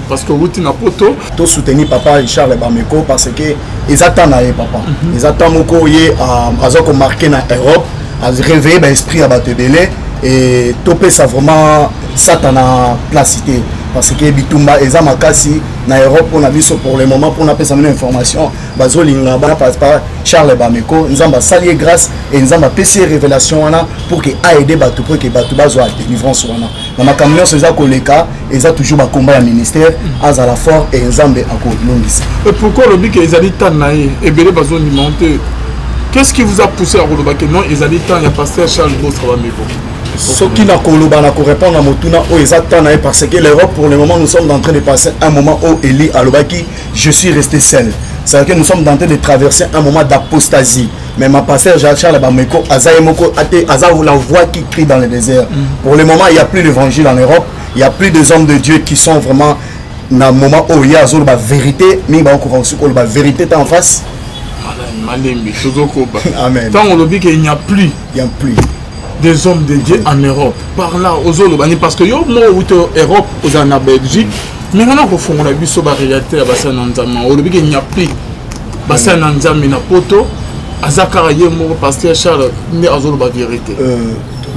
Parce que wuti na poto. To soutenir papa Charles Bameko parce que eza temps na ye papa. Eza temps moko ye aza ko marquer na Europe, a réveiller ba esprit ya bato ebele et topesa vraiment satana place te parce que bitumba eza makasi na Europe mpona biso pour le moment. Mpona apesa bino information, bazolinga bana papa Charles Bameko. Nzambe asali ye grâce et Nzambe apesi ye révélation wana pour que aide bato, pour que bato bazwa délivrance wana na makambo nyonso eza koleka. Eza toujours bakomba ya ministère, azala fort et Nzambe akolongisa. Et pourquoi olobi ke ezali temps na ye? Ebele bazondima te. Qu'est-ce qui vous a poussé à koloba ke non, ezali temps ya pasteur Charles Bostra Bameko? Soki nakoloba, na korépondre na motuna oyo, eza temps na ye parce que l'Europe, pour le moment, nous sommes en train de passer un moment où Eli alobaki: «Je suis resté seul.» C'est à dire que nous sommes en train de traverser un moment d'apostasie, mais ma pasteur Charles Bameko aza ye moko ate, aza la voix qui crie dans le désert. Pour le moment, il y a plus l'évangile en Europe, il y a plus des hommes de Dieu qui sont vraiment na moment oyo ye azoloba vérité. Mingi bakokoka kosi koloba vérité te en face. Malembe, tozokoba. Amen. Ntango olobi ke il n'y a plus il y a plus des hommes de Dieu en Europe, par là ozoloba ni parce que yo moko outi Europe, ozala na Belgique, mais ngana kofongola biso baréalité ya basali na Nzambe. Olobi ke il n'y a plus basali na Nzambe na poto, aza kaka ye moko pasteur Charles nde azoloba vérité.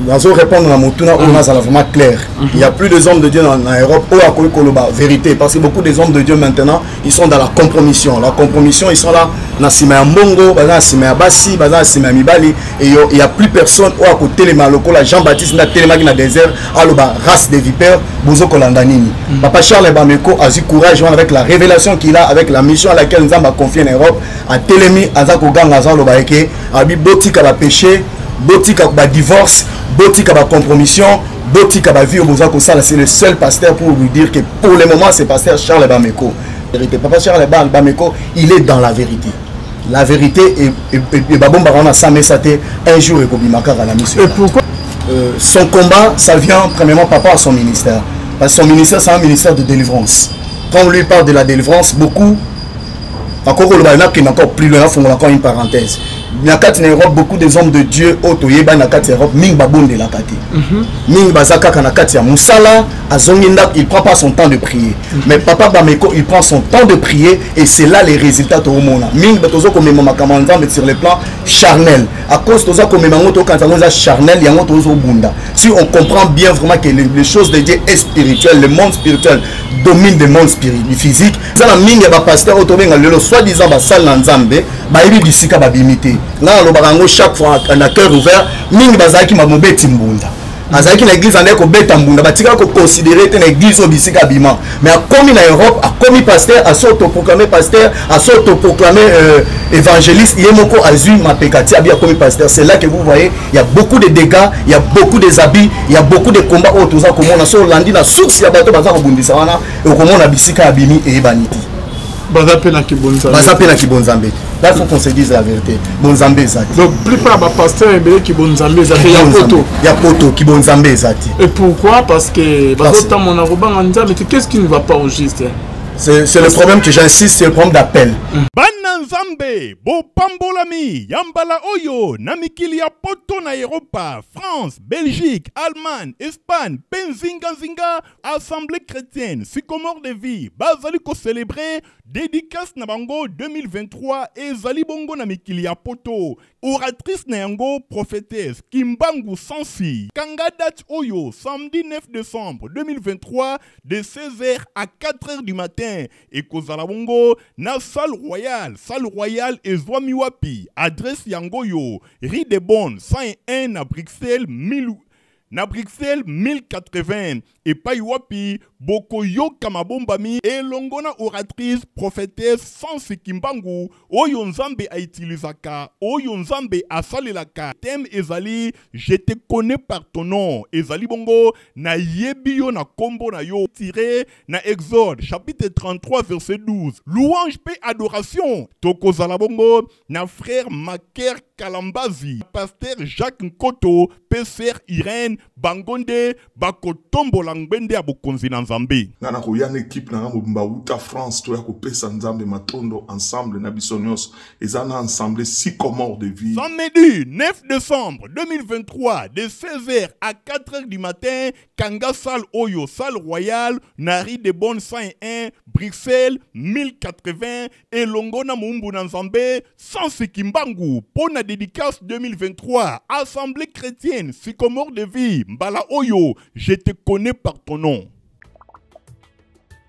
Nazo répondre na motuna oyo, nazala vraiment clair. Il y a plus des hommes de Dieu na Europe oyo akoki koloba vérité, parce que beaucoup des hommes de Dieu maintenant, ils sont dans la compromission, la compromission. Ils sont là na nsima ya mbongo, baza na nsima ya basi, baza na nsima ya mibali et il y a plus personne oyo akotelema lokola Jean Baptiste nde atelemaki na désert, aloba: «Race de vipères, bozokolanda nini?» Papa Charles Bameko azwi courage wana avec la révélation qu'il a, avec la mission à laquelle Nzambe aconfie na Europe. Atelemi, aza koganga, aza aloba eke abi: «Botika bapéché, botika badivorce, botika bacompromission, botika bavie oyo boza kosala.» C'est le seul pasteur pour vous dire que pour le moment, c'est pasteur Charles Bameko. Vérité, papa Charles Bameko, il est dans la vérité. La vérité babombaka wana sa mesa te, un jour ekobima kaka na miso. Et pourquoi? Son combat, ça vient premièrement par rapport à son ministère, parce que son ministère, c'est un ministère de délivrance. Quand on lui parle de la délivrance, beaucoup encore koloba, nakende encore plus loin, nafongola encore une parenthèse. Na kati na Europe, beaucoup des hommes de Dieu oyo toyebani na kati ya Europe, mingi babondelaka te. Mingi baza kaka na kati ya mosala, azongi ndako, il prend pas son temps de prier. Mais papa Bameko, il prend son temps de prier et c'est là les résultats toomona. Mingi toza komema makambo ya Nzambe sur le plan charnel. À cause toza komema yango, tokanisa yango eza charnel, yango tozobunda. Si on comprend bien vraiment que les choses de Dieu est spirituel, le monde spirituel domine le monde physique. Eza na mingi ya bapasteur oyo tobenga lelo soi-disant basali na Nzambe, bayebi bisika babimi te. Ngai nalobaka yango chaque fois na cœur ouvert. Mingi bazalaki mobeti mbunda, azalaki na église, andaki kobeta mbunda, batikaka koconsidérer te na église oyo bisika abima. Mais akomi na Europe, akomi pasteur, aso autoproclame pasteur, aso autoproclame évangéliste. Ye moko azwi mapeka ti abi akomi pasteur. C'est là que vous voyez, il y a beaucoup de dégâts, il y a beaucoup des habits, il y a beaucoup de combats oyo toza komona. So olandi na source ya bato baza kobundisa wana, okomona bisika abimi eyebani te. Baza mpe na kibonzambe. Baza mpe na kibonzambe te. Là, il faut qu'on se dise la vérité, bonzambe eza te. Donc plupart bapasteur ebele, kibonzambe eza te ya poto. Ya poto, kibonzambe eza te. Et pourquoi? Parce que bazotamona kobanga Nzambe te. Qu'est-ce qui ne va pas au juste? C'est le problème que j'insiste, c'est le problème d'appel. Bana Nzambe, bopambolami ya mbala oyo na mikili ya poto, na Eropa, France, Belgique, Allemagne, Espagne mpe nzinganzinga. Assemblée chrétienne Sycomore de Vie bazali kocélébrer dédicace na bango 2023. Ezali bongo na mikili ya poto. Oratrice na yango, prophétesse Kimbangu Sansi. Kanga date oyo, samedi 9 décembre 2023, de 16h à 4h du matin. Ekozala bongo na salle royale. Salle royale ezwami wapi? Adresse yango oyo: rue de Bonne 101 na Bruxelles 1000, na Bruxelles 1080, epai wapi bokoyoka mabombami elongo na oratrice prophétesse Sansi Kimbangu, oyo Nzambe autilisaka, oyo Nzambe asalelaka. Thème ezali «Je te connais par ton nom». Ezali bongo «Nayebi yo na kombo na yo», tiré na Exode chapitre 33 verset 12. Louange mpe adoration, tokozala bongo na frère Maker Kalambazi, pasteur Jacques Nkoto mpe sœur Irène. Bango nde bakotombola. kopanza ngbende ya bokonzi na Nzambe. Nga nakoya na equipe na nga mobimba wuta France toya kopesa Nzambe matondo ensemble na biso nyonso eza na ensemble Sycomore de vie. Samedi 9 décembre 2023 de 16h à 4h du matin, kanga salle oyo, salle royale na rue de Bonne 101 Bruxelles 1080 elongo na moumbu na Nzambe Sans Kimbangu mpo na dédicace 2023 Assemblée chrétienne Sycomore de vie mbala oyo je te connais par ton nom.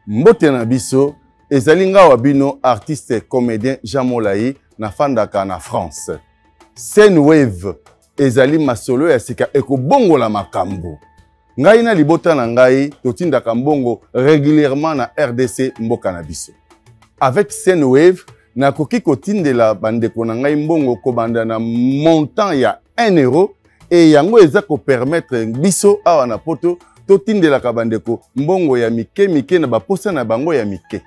Mbote na biso ezali nga wa bino artiste comédien Jean Molayi nafandaka na France. Sendwave ezali masolo ya sika ekobongola makambo. Ngai na libota na ngai totindaka mbongo régulièrement na RDC mboka na biso. Avec Sendwave nakoki kotindela bandeko na ngai mbongo kobanda na montant ya 1 euro e yango eza kopermettre biso awa na poto totindelaka bandeko mbongo ya mike mike na baposa na bango ya mike.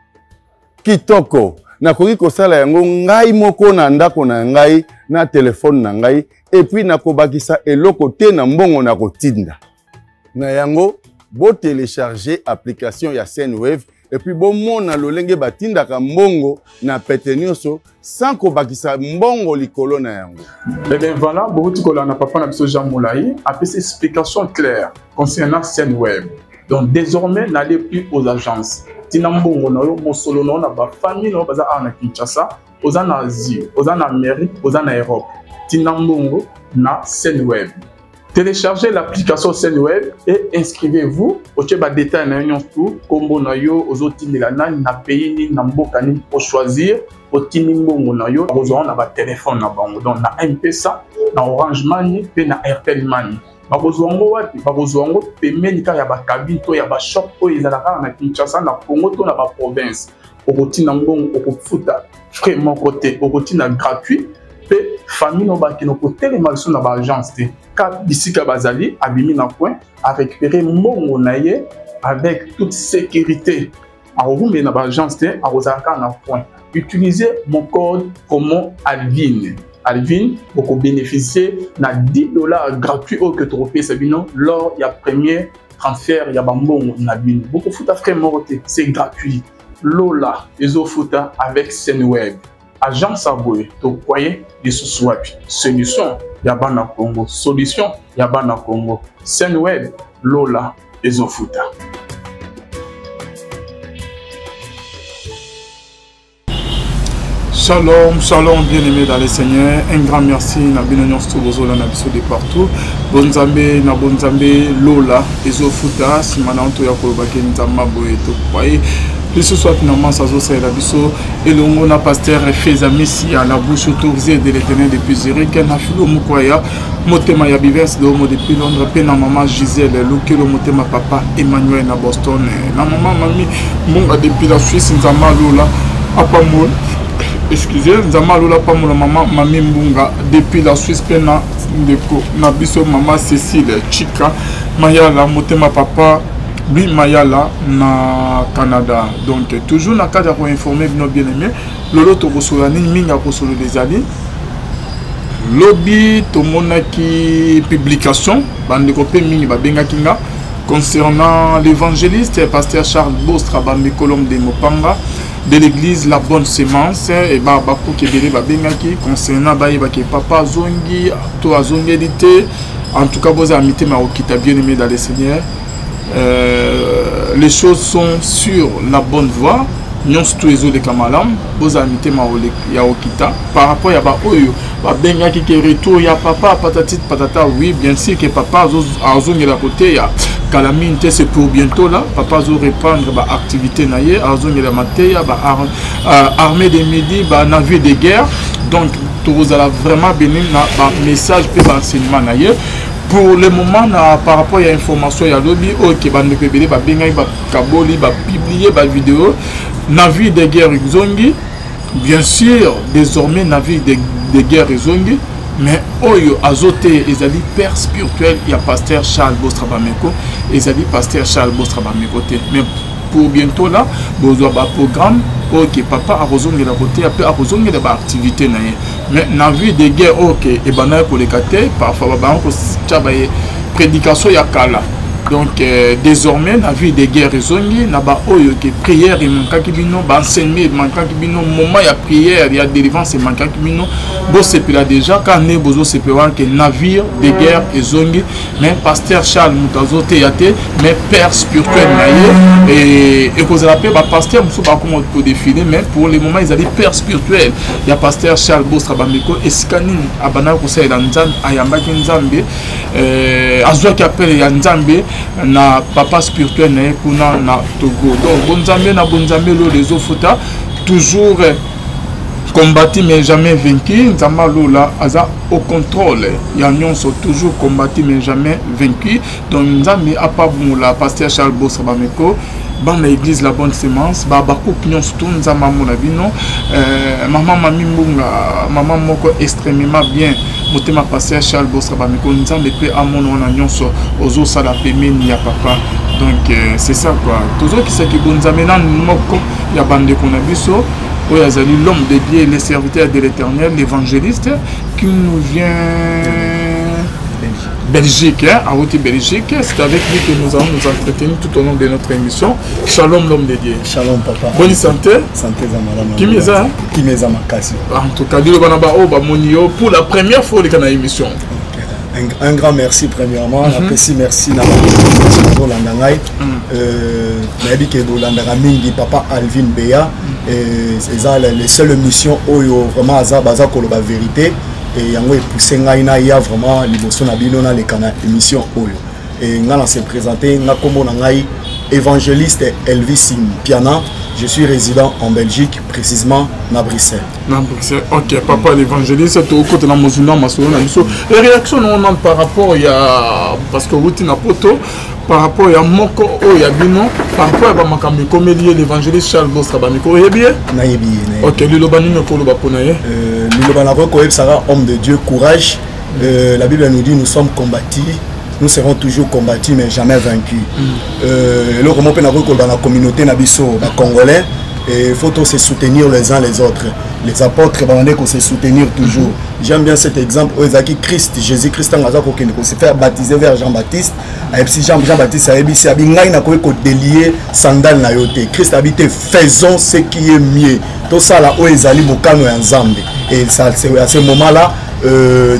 Kitoko, nakoki kosala yango ngai moko na ndako na ngai na telefone na ngai epuis nakobakisa eloko te na mbongo na kotinda. Na yango botelecharge application ya Sendwave epuis bomona lolenge batindaka mbongo na pete nyonso sans kobakisa mbongo likolo na yango. Eh bien voilà, bouti kolanda papa na biso Jean Moulayi apesi explication claire concernant Sendwave. Donc désormais n'allez plus aux agences. Tina mbongo na yo mosolo na yo na ba famille na yo baza awa na Kinshasa, oza na Asie, oza na Amérique, oza na Europe. Tina mbongo na Sendwave. Téléchargez l'application Sendwave et inscrivez-vous. Otie ba détails na yo nyonso tout, kombo na yo, ozotindela nani, na pays nini, na mboka nini, ochoisir, otindi mbongo na yo, okozwa na ba téléphone na bango. Donc na M-Pesa, na Orange Money pe na Airtel Money. Bakozwa yango wapi? Bakozwa yango pembeni kaka ya ba cabine to ya ba shop oyo ezalaka kaka na Kinshasa, na Congo to na ba province. Okotinda mbongo, okofuta frais moko te, okotinda gratuit. Pe famille no bakino kotelema lisusu na ba agence te. Ka bisika bazali, abimi na coin, a récupérer mbongo na ye avec toute sécurité. Akokumbela na ba agence te, akozala kaka na coin. Utilisez mon code promo Alvin. Alvin, bokobénéficier na 10 $ gratuit oyo ke tokopesa bino lors ya premier transfert ya bambongo na bino. Bokofuta frais moko te, c'est gratuit. Lola ezofuta avec Sendwave. Agence aboye tokwaye lisusu wapi? Solution ya bana Congo, solution ya bana Congo. Sendwave, Lola ezofuta. Shalom, shalom, bien-aimés dans le Seigneur. Un grand merci na bino nyonso bozola na biso de partout. Bonzambe na bonzambe Lola ezofuta sima na nto ya koloba ke nzamba boye tokwaye. Lisusu wapi na mansa azosalela biso elongo na pasteur Feza Messi à la bouche autorisée de l'Éternel depuis Zurich na Philo Mukwaya motema ya Bivers de Homo depuis Londres pe na mama Gisèle Lukelo motema papa Emmanuel na Boston na mama Mami Mbonga depuis la Suisse Nzamba Lola apambola excusez Nzamba Lola apambola mama Mami Mbunga depuis la Suisse pe na ndeko na biso mama Cécile Chika Mayala motema papa Louis Mayala na Canada. Donc toujours na cadre ya koinformer bino bien aimé, lolo tokosola nini mingi ya kosolola ezali lobi tomonaki publication bandeko mpe mingi babengaki nga concernant l'évangéliste pasteur Charles Bostra Bambi Colombe de Mopanga de l'église La Bonne Semence et ba bakuki ebele babengaki concernant bayebaki papa azongi to azongeli te. En tout cas bozala mitema ya kokita bien aimé dans le Seigneur. Les choses sont sur la bonne voie, nyonso to ezoleka malamu, bozala mitema ya kokita par rapport ya baoyo babengaki ke retour ya papa patati patata. Oui, bien sûr que papa azongela koteya kala mingi te, c'est pour bientôt là papa azo reprendre ba activité na ye, azongela mateya ba armée de midi, ba navire de guerre. Donc tokozala vraiment béni na ba message pe ba enseignement na ye. Pour le moment na par rapport ya information ya lobi oyo ke bandeko ebele babengaki bakaboli bapublie ba vidéo navire de guerre ezongi, bien sûr désormais navire de guerre ezongi, mais oyo azote ezali père spirituel ya pasteur Charles Bostra Bameko, ezali pasteur Charles Bostra Bameko te. Mais pour bientôt là bozwa ba programme oyo ke papa akozongela koteya pe akozongela ba activité na ye. Mais navire de guerre oyo ke ebandaki koleka te, parfois babanda kotia ba prédication ya kala. Donc euh, désormais navire de guerre ezongi na baoyo ke prière emankaki bino, baenseignement emankaki bino, moment ya prière ya délivrance emankaki bino, bosepela déjà kaka nde bozosepela wana ke navire de guerre ezongi. Mais pasteur Charles moto azoteya te, mais père spirituel na ye, ekozala mpe bapasteur mosusu bakoma kodefile, mais pour le moment ezali père spirituel ya pasteur Charles Bostra Bameko. Esika nini abandaki kosalela Nzambe, ayambaki Nzambe, azwaki appel ya Nzambe na papa spirituel na ye kuna na Togo. Donc bonzambe na bonzambe lolo ezofuta toujours, combattu mais jamais vaincu. Nzambe alola aza au contrôle ya nyonso, toujours combattu mais jamais vaincu. Donc Nzambe apambola pasteur Charles Bostra Bameko, bana église La Bonne Semence, babakupe nyonso tu, Nzambe amona bino. Mama Mami Mbunga, mama moko extrêmement bien, motema pasteur Charles Bostra Bameko, Nzambe mpe amona wana nyonso ozosala pembeni ya papa. Donc c'est ça quoi, tozokisaki bonzambe na moko ya bandeko na biso oyo azali l'homme de Dieu, le serviteur de l'Éternel, l'évangéliste qui nous vient Belgique, hein, awuti Belgique. C'est avec lui que nous allons nous entretenir tout au long de notre émission. Shalom l'homme de Dieu. Shalom papa. Bonne santé. Santé za malamu. Kimeza. Kimeza makasi. En tout cas, liloba na ba oyo bamoni yo pour la première fois oleka na émission. Un grand merci premièrement. Napesi merci na bolanda ngai. Nayebi ke bolandaka mingi papa Alvin Beya. Eza les seules émissions oyo vraiment aza baza koloba vérité et yango epousse ngai naya vraiment liboso na bino, naleka na émission oyo. E ngai na se présente, nga nkombo na ngai évangéliste Elvis Piana, je suis résident en Belgique, précisément na Bruxelles. Na Bruxelles, ok. Papa l'évangéliste, tokota na mozunda masolo na biso. E réaction na wana par rapport ya, parce que wuti na poto, par rapport ya moko oyo ya bino, par rapport ya bamakambo ekomeli ye, l'évangéliste Charles Bostra Bamiko, oyebi ye? Nayebi ye. Ok, liloba nini okoloba mpona ye? Liloba nakoki koyebisaka homme de Dieu, courage. La Bible nous dit: nous sommes combattus, nous serons toujours combattus mais jamais vaincus. Eloko moko mpe nakoki koloba na communauté na biso bacongolais, il faut tous se soutenir les uns les autres. Les apôtres babandaki kose soutenir toujours. J'aime bien cet exemple oyo ezalaki Christ Jésus Christ, ntango aza kokende kose faire baptiser vers Jean Baptiste, ayebisi Jean, Jean Baptiste ayebisi abi: ngai nakoki kodélier sandale na yo te. Christ abi te: faisons ce qui est mieux, tosala oyo ezali mokano ya Nzambe. Et ça, à ce moment là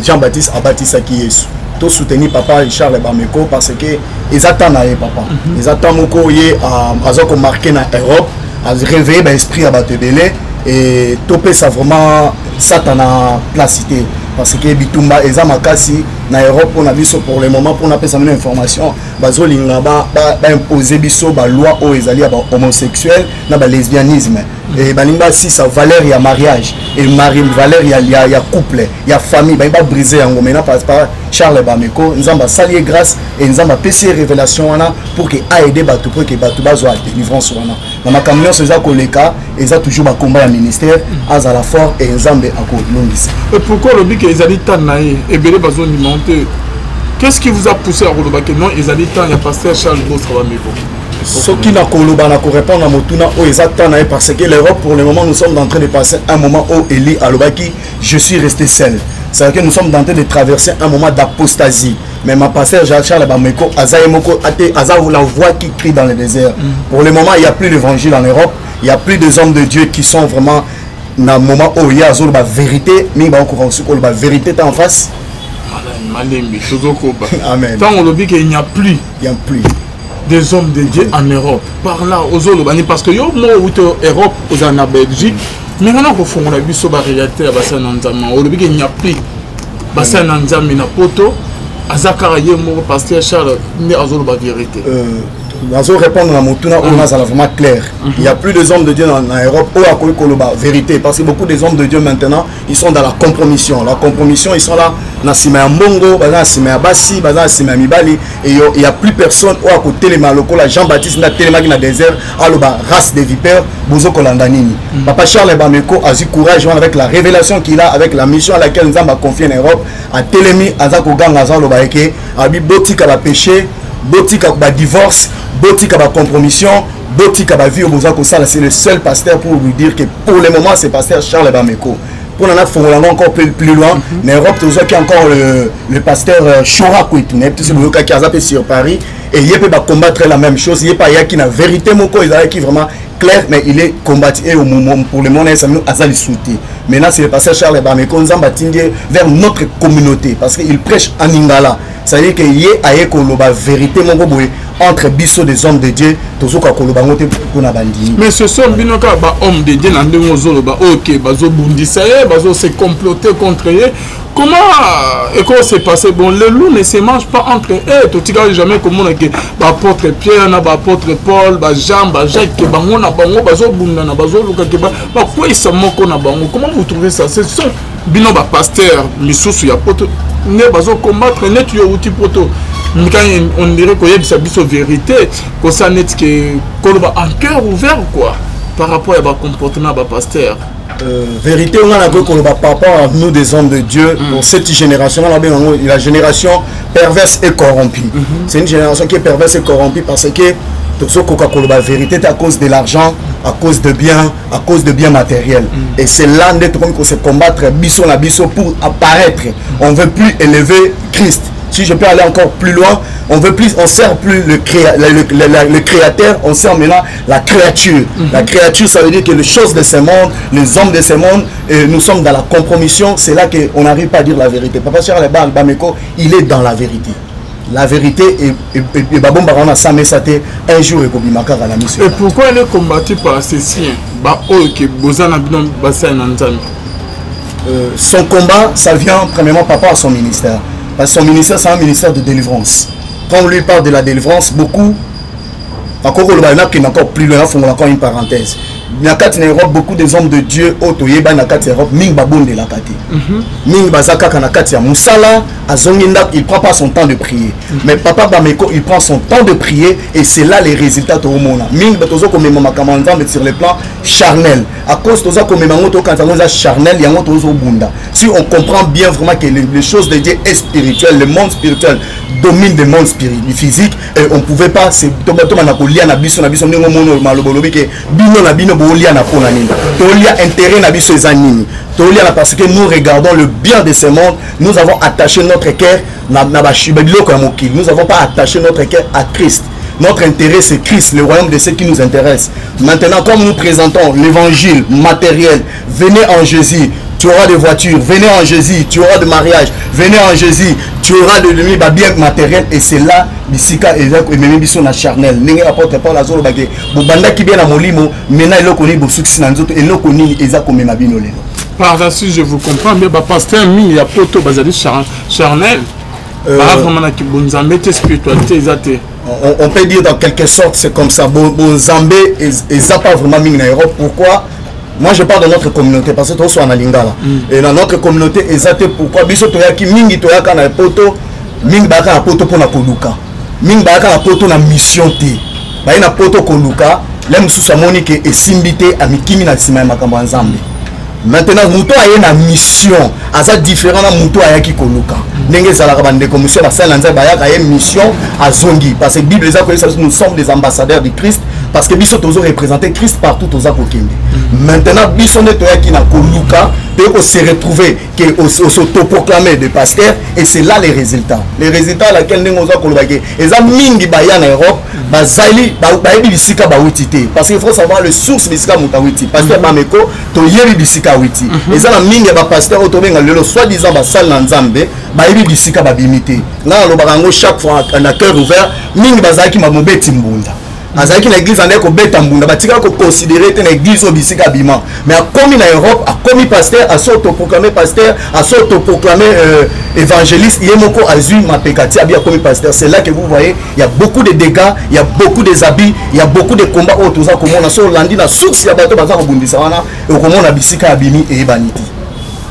Jean Baptiste abatisaki Yesu. Tosoutenir papa Charles Bameko parce que eza temps na ye papa. Eza temps moko ye aza komarquer na Europe, aréveille baesprit ya bato ebele. E topesa vraiment Satana place te parce que bitumba eza makasi na Europe mpona biso pour le moment. Mpona apesa bino information, bazolinga baimpose biso baloi oyo ezali ya bahomosexuel na balesbianisme. E balingi basisa valeur ya mariage et mari, valeur ya couple, ya famille, balingi babrise yango. Maintenant par Charles Bameko, Nzambe asali ye grâce e Nzambe apesi ye révélation wana pour ke aide bato, pour ke bato bazwa délivrance wana na makambo nyonso eza koleka. Eza toujours bakomba ya ministère, azala fort e Nzambe akolongisa. Et pourquoi olobi ke ezali temps na ye? Ebele bazondima te. Qu'est-ce qui vous a poussé à koloba ke non, ezali temps ya pasteur Charles Bostra Bameko? Soki nakoloba na korépondre na motuna oyo, eza temps na ye parce que l'Europe pour le moment, nous sommes en train de passer un moment où Eli alobaki: je suis resté seul. C'est à dire que nous sommes en train de traverser un moment d'apostasie, mais ma pasteur Charles Bameko aza ye moko ate, aza la voix qui crie dans le désert. Pour le moment, il y a plus l'évangile en Europe, il y a plus des hommes de Dieu qui sont vraiment na moment oyo ye azoloba vérité mingi, bakokoka kosi koloba vérité te en face. Malembe, tozokoba. Amen. Ntango olobi ke il n'y a plus il y a plus des hommes de Dieu en Europe, par là ozoloba ni parce que yo moko outi Europe, ozala na Belgique, mais ngana kofongola biso baréalité ya basali na Nzambe. Olobi ke il n'y a plus basali na Nzambe na poto, aza kaka ye moko pasteur Charles nde azoloba vérité. Nazo répondre na motuna oyo, nazala vraiment clair. Il y a plus des hommes de Dieu na Europe oyo akoki koloba vérité parce que beaucoup des hommes de Dieu maintenant, ils sont dans la compromission, la compromission. Ils sont là na nsima ya mbongo, baza na nsima ya basi, baza na nsima ya mibali. Et il y a plus personne oyo akotelema lokola Jean Baptiste nde atelemaki na désert, aloba: race des vipères, bozokolanda nini? Papa Charles Bameko azwi courage wana avec la révélation qu'il a, avec la mission à laquelle Nzambe aconfie na Europe. Atelemi, aza koganga, aza aloba eke abi: botika bapéché, botika badivorce, botika bacompromission, botika bavie oyo boza kosala. C'est le seul pasteur pour vous dire que pour le moment, c'est pasteur Charles Bameko. Mpona nafongola yango encore plus loin, na Europe tozwaki encore le pasteur Chora Kwetu, nayebi te soki boyokaki, aza mpe sur Paris. Et ye mpe bacombattre la même chose. Ye mpe ayaki na vérité moko ezalaki vraiment clair, mais il est combattu et au moment, pour le moment, ça nous azali sauté. Maintenant, c'est le pasteur Charles Bameko, Nzambe atindi vers notre communauté parce qu'il prêche en lingala. C'est-à-dire que ye aye koloba vérité moko boye entre biso des hommes de Dieu, tozoka koloba ngo te mpona bandimi. Mais ce sont bino kaka bahomme de Dieu na ndenge ozoloba oyo bazobundisa ye, bazose comploter contre ye. Comment eko se passer? Bon, le loup ne se mange pas entre eux. Totikali jamais komona ke baapôtre Pierre na baapôtre Paul, baJean, baJacques, ke bango na bango bazobundana, bazoluka ke bakweyisa moko na bango. Comment vous trouvez ça? Ce sont bino bapasteur misusu ya poto nde bazocombattre neti yo outi poto. Quand on dirait koyebisa biso vérité, kosala neti ke koloba en cœur ouvert quoi, par rapport ya bacomportement ya bapasteur. Vérité nga nakoki koloba par rapport à nous des hommes de Dieu, pour cette génération nga nabenga yango la génération perverse et corrompue. C'est une génération qui est perverse et corrompue parce que tozokoka koloba vérité te à cause de l'argent, à cause de biens, à cause de biens matériels. Et c'est là nde tokomi kose combattre biso na biso pour apparaître. On veut plus élever Christ. Si je peux aller encore plus loin, on veut plus, on sert plus le créateur, on sert maintenant la créature. La créature, ça veut dire que les choses de ce monde, les hommes de ce monde, et nous sommes dans la compromission. C'est là qu'on n'arrive pas à dire la vérité. Papa Charles Bameko, il est dans la vérité. La vérité est babomba on a ça un jour et kobimaka la mission. Et pourquoi elle est combattue par ces siens? Ba oyo ke bozana bino basali na Nzambe. Son combat, ça vient premièrement par rapport à son ministère. Parce que son ministère, c'est un ministère de délivrance. Quand on lui parle de la délivrance, beaucoup, encore encore plus loin, faut encore une parenthèse. Na kati na Europe, beaucoup des hommes de Dieu oyo toyeba na kati ya Europe, mingi babondelaka te. Mingi baza kaka na kati ya mosala, azongi ndako, il prend pas son temps de prier. Mais papa Bameko, il prend son temps de prier et c'est là les résultats toomona. Mingi tozo komema makambo ya Nzambe sur le plan charnel. À cause toza komema yango, tokanisa yango eza charnel, yango tozobunda. Si on comprend bien vraiment que les choses de Dieu est spirituel, le monde spirituel domine le monde spirituel, physique, et on pouvait pas se toma na kolia na biso na biso ndenge omoni maloba olobi ke bino na bino bolia na mpona nini, tolia intérêt na biso eza nini, tolia na parce que nous regardons le bien de ce monde. Nous avons attaché notre cœur na biloko ya mokili. Nous avons pas attaché notre cœur à Christ. Notre intérêt, c'est Christ, le royaume de ceux qui nous intéresse. Maintenant, comme nous présentons l'évangile matériel, venez en Jésus, tu auras des voitures, venez en Jésus, tu auras de mariage, venez en Jésus, tu auras de lumière, bah, bien matériel, et c'est là, bisika eza ememi biso na charnel. Ndenge apôtre Paul azoloba ke bobandaki bien na molimo, maintenant eloko nini bosukisi na nzoto, eloko nini eza komema bino lelo. Par là, si je vous comprends bien, bapasteur mingi ya poto bazali charnel. Baza vraiment na kibonzambe te, spiritualité eza te. On peut dire dans quelque sorte c'est comme ça. Bon, bon, Nzambe eza pas vraiment mingi na Europe. Pourquoi? Moi, je parle de notre communauté parce que tozo na lingala. Et dans notre communauté eza te. Pourquoi? Biso toyaki mingi, toyaka na poto mingi, bayaka na poto mpona koluka. Mingi bayaka na poto na mission te, baye na poto koluka. Le mosusu amoni ke esimbi te, amikimi na nsima ya makambo ya Nzambe. Maintenant, moto aye na mission aza différent na moto ayaki koluka. Ndenge ezalaka, bandeko mosusu basali na Nzambe bayaka ye mission, azongi, parce que Bible eza koyebisa biso nous sommes des ambassadeurs du Christ, parce que biso tozo représenter Christ partout toza kokende. Maintenant, biso nde toyaki na koluka, toyei kose retrouver ke os'autoproclamer de pasteur, et c'est là les résultats, les résultats à laquelle ndenge oza koloba ke eza mingi baya na Europe, bazali bayebi bisika bawuti te, parce qu'il faut savoir le source bisika moto awuti. Pasteur Bameko, toyebi bisika awuti. Eza na mingi ya bapasteur oyo tobenga lelo soi-disant basali na Nzambe, bayebi bisika babimi te. Ngai nalobaka yango chaque fois na cœur ouvert, mingi bazalaki mobeti mbunda, azalaki na église, andaki kobeta mbunda, batikaka koconsidérer te na église oyo bisika abima. Mais akomi na Europe, akomi pasteur, as'autoproclamer pasteur, as'autoproclamer évangéliste. Ye moko azwi mapeka ti abi akomi pasteur. C'est là que vous voyez, il y a beaucoup de dégâts, il y a beaucoup des habits, il y a beaucoup de combats oyo toza komona. So olandi na source ya bato baza kobundisa wana, okomona bisika abimi eyebani te.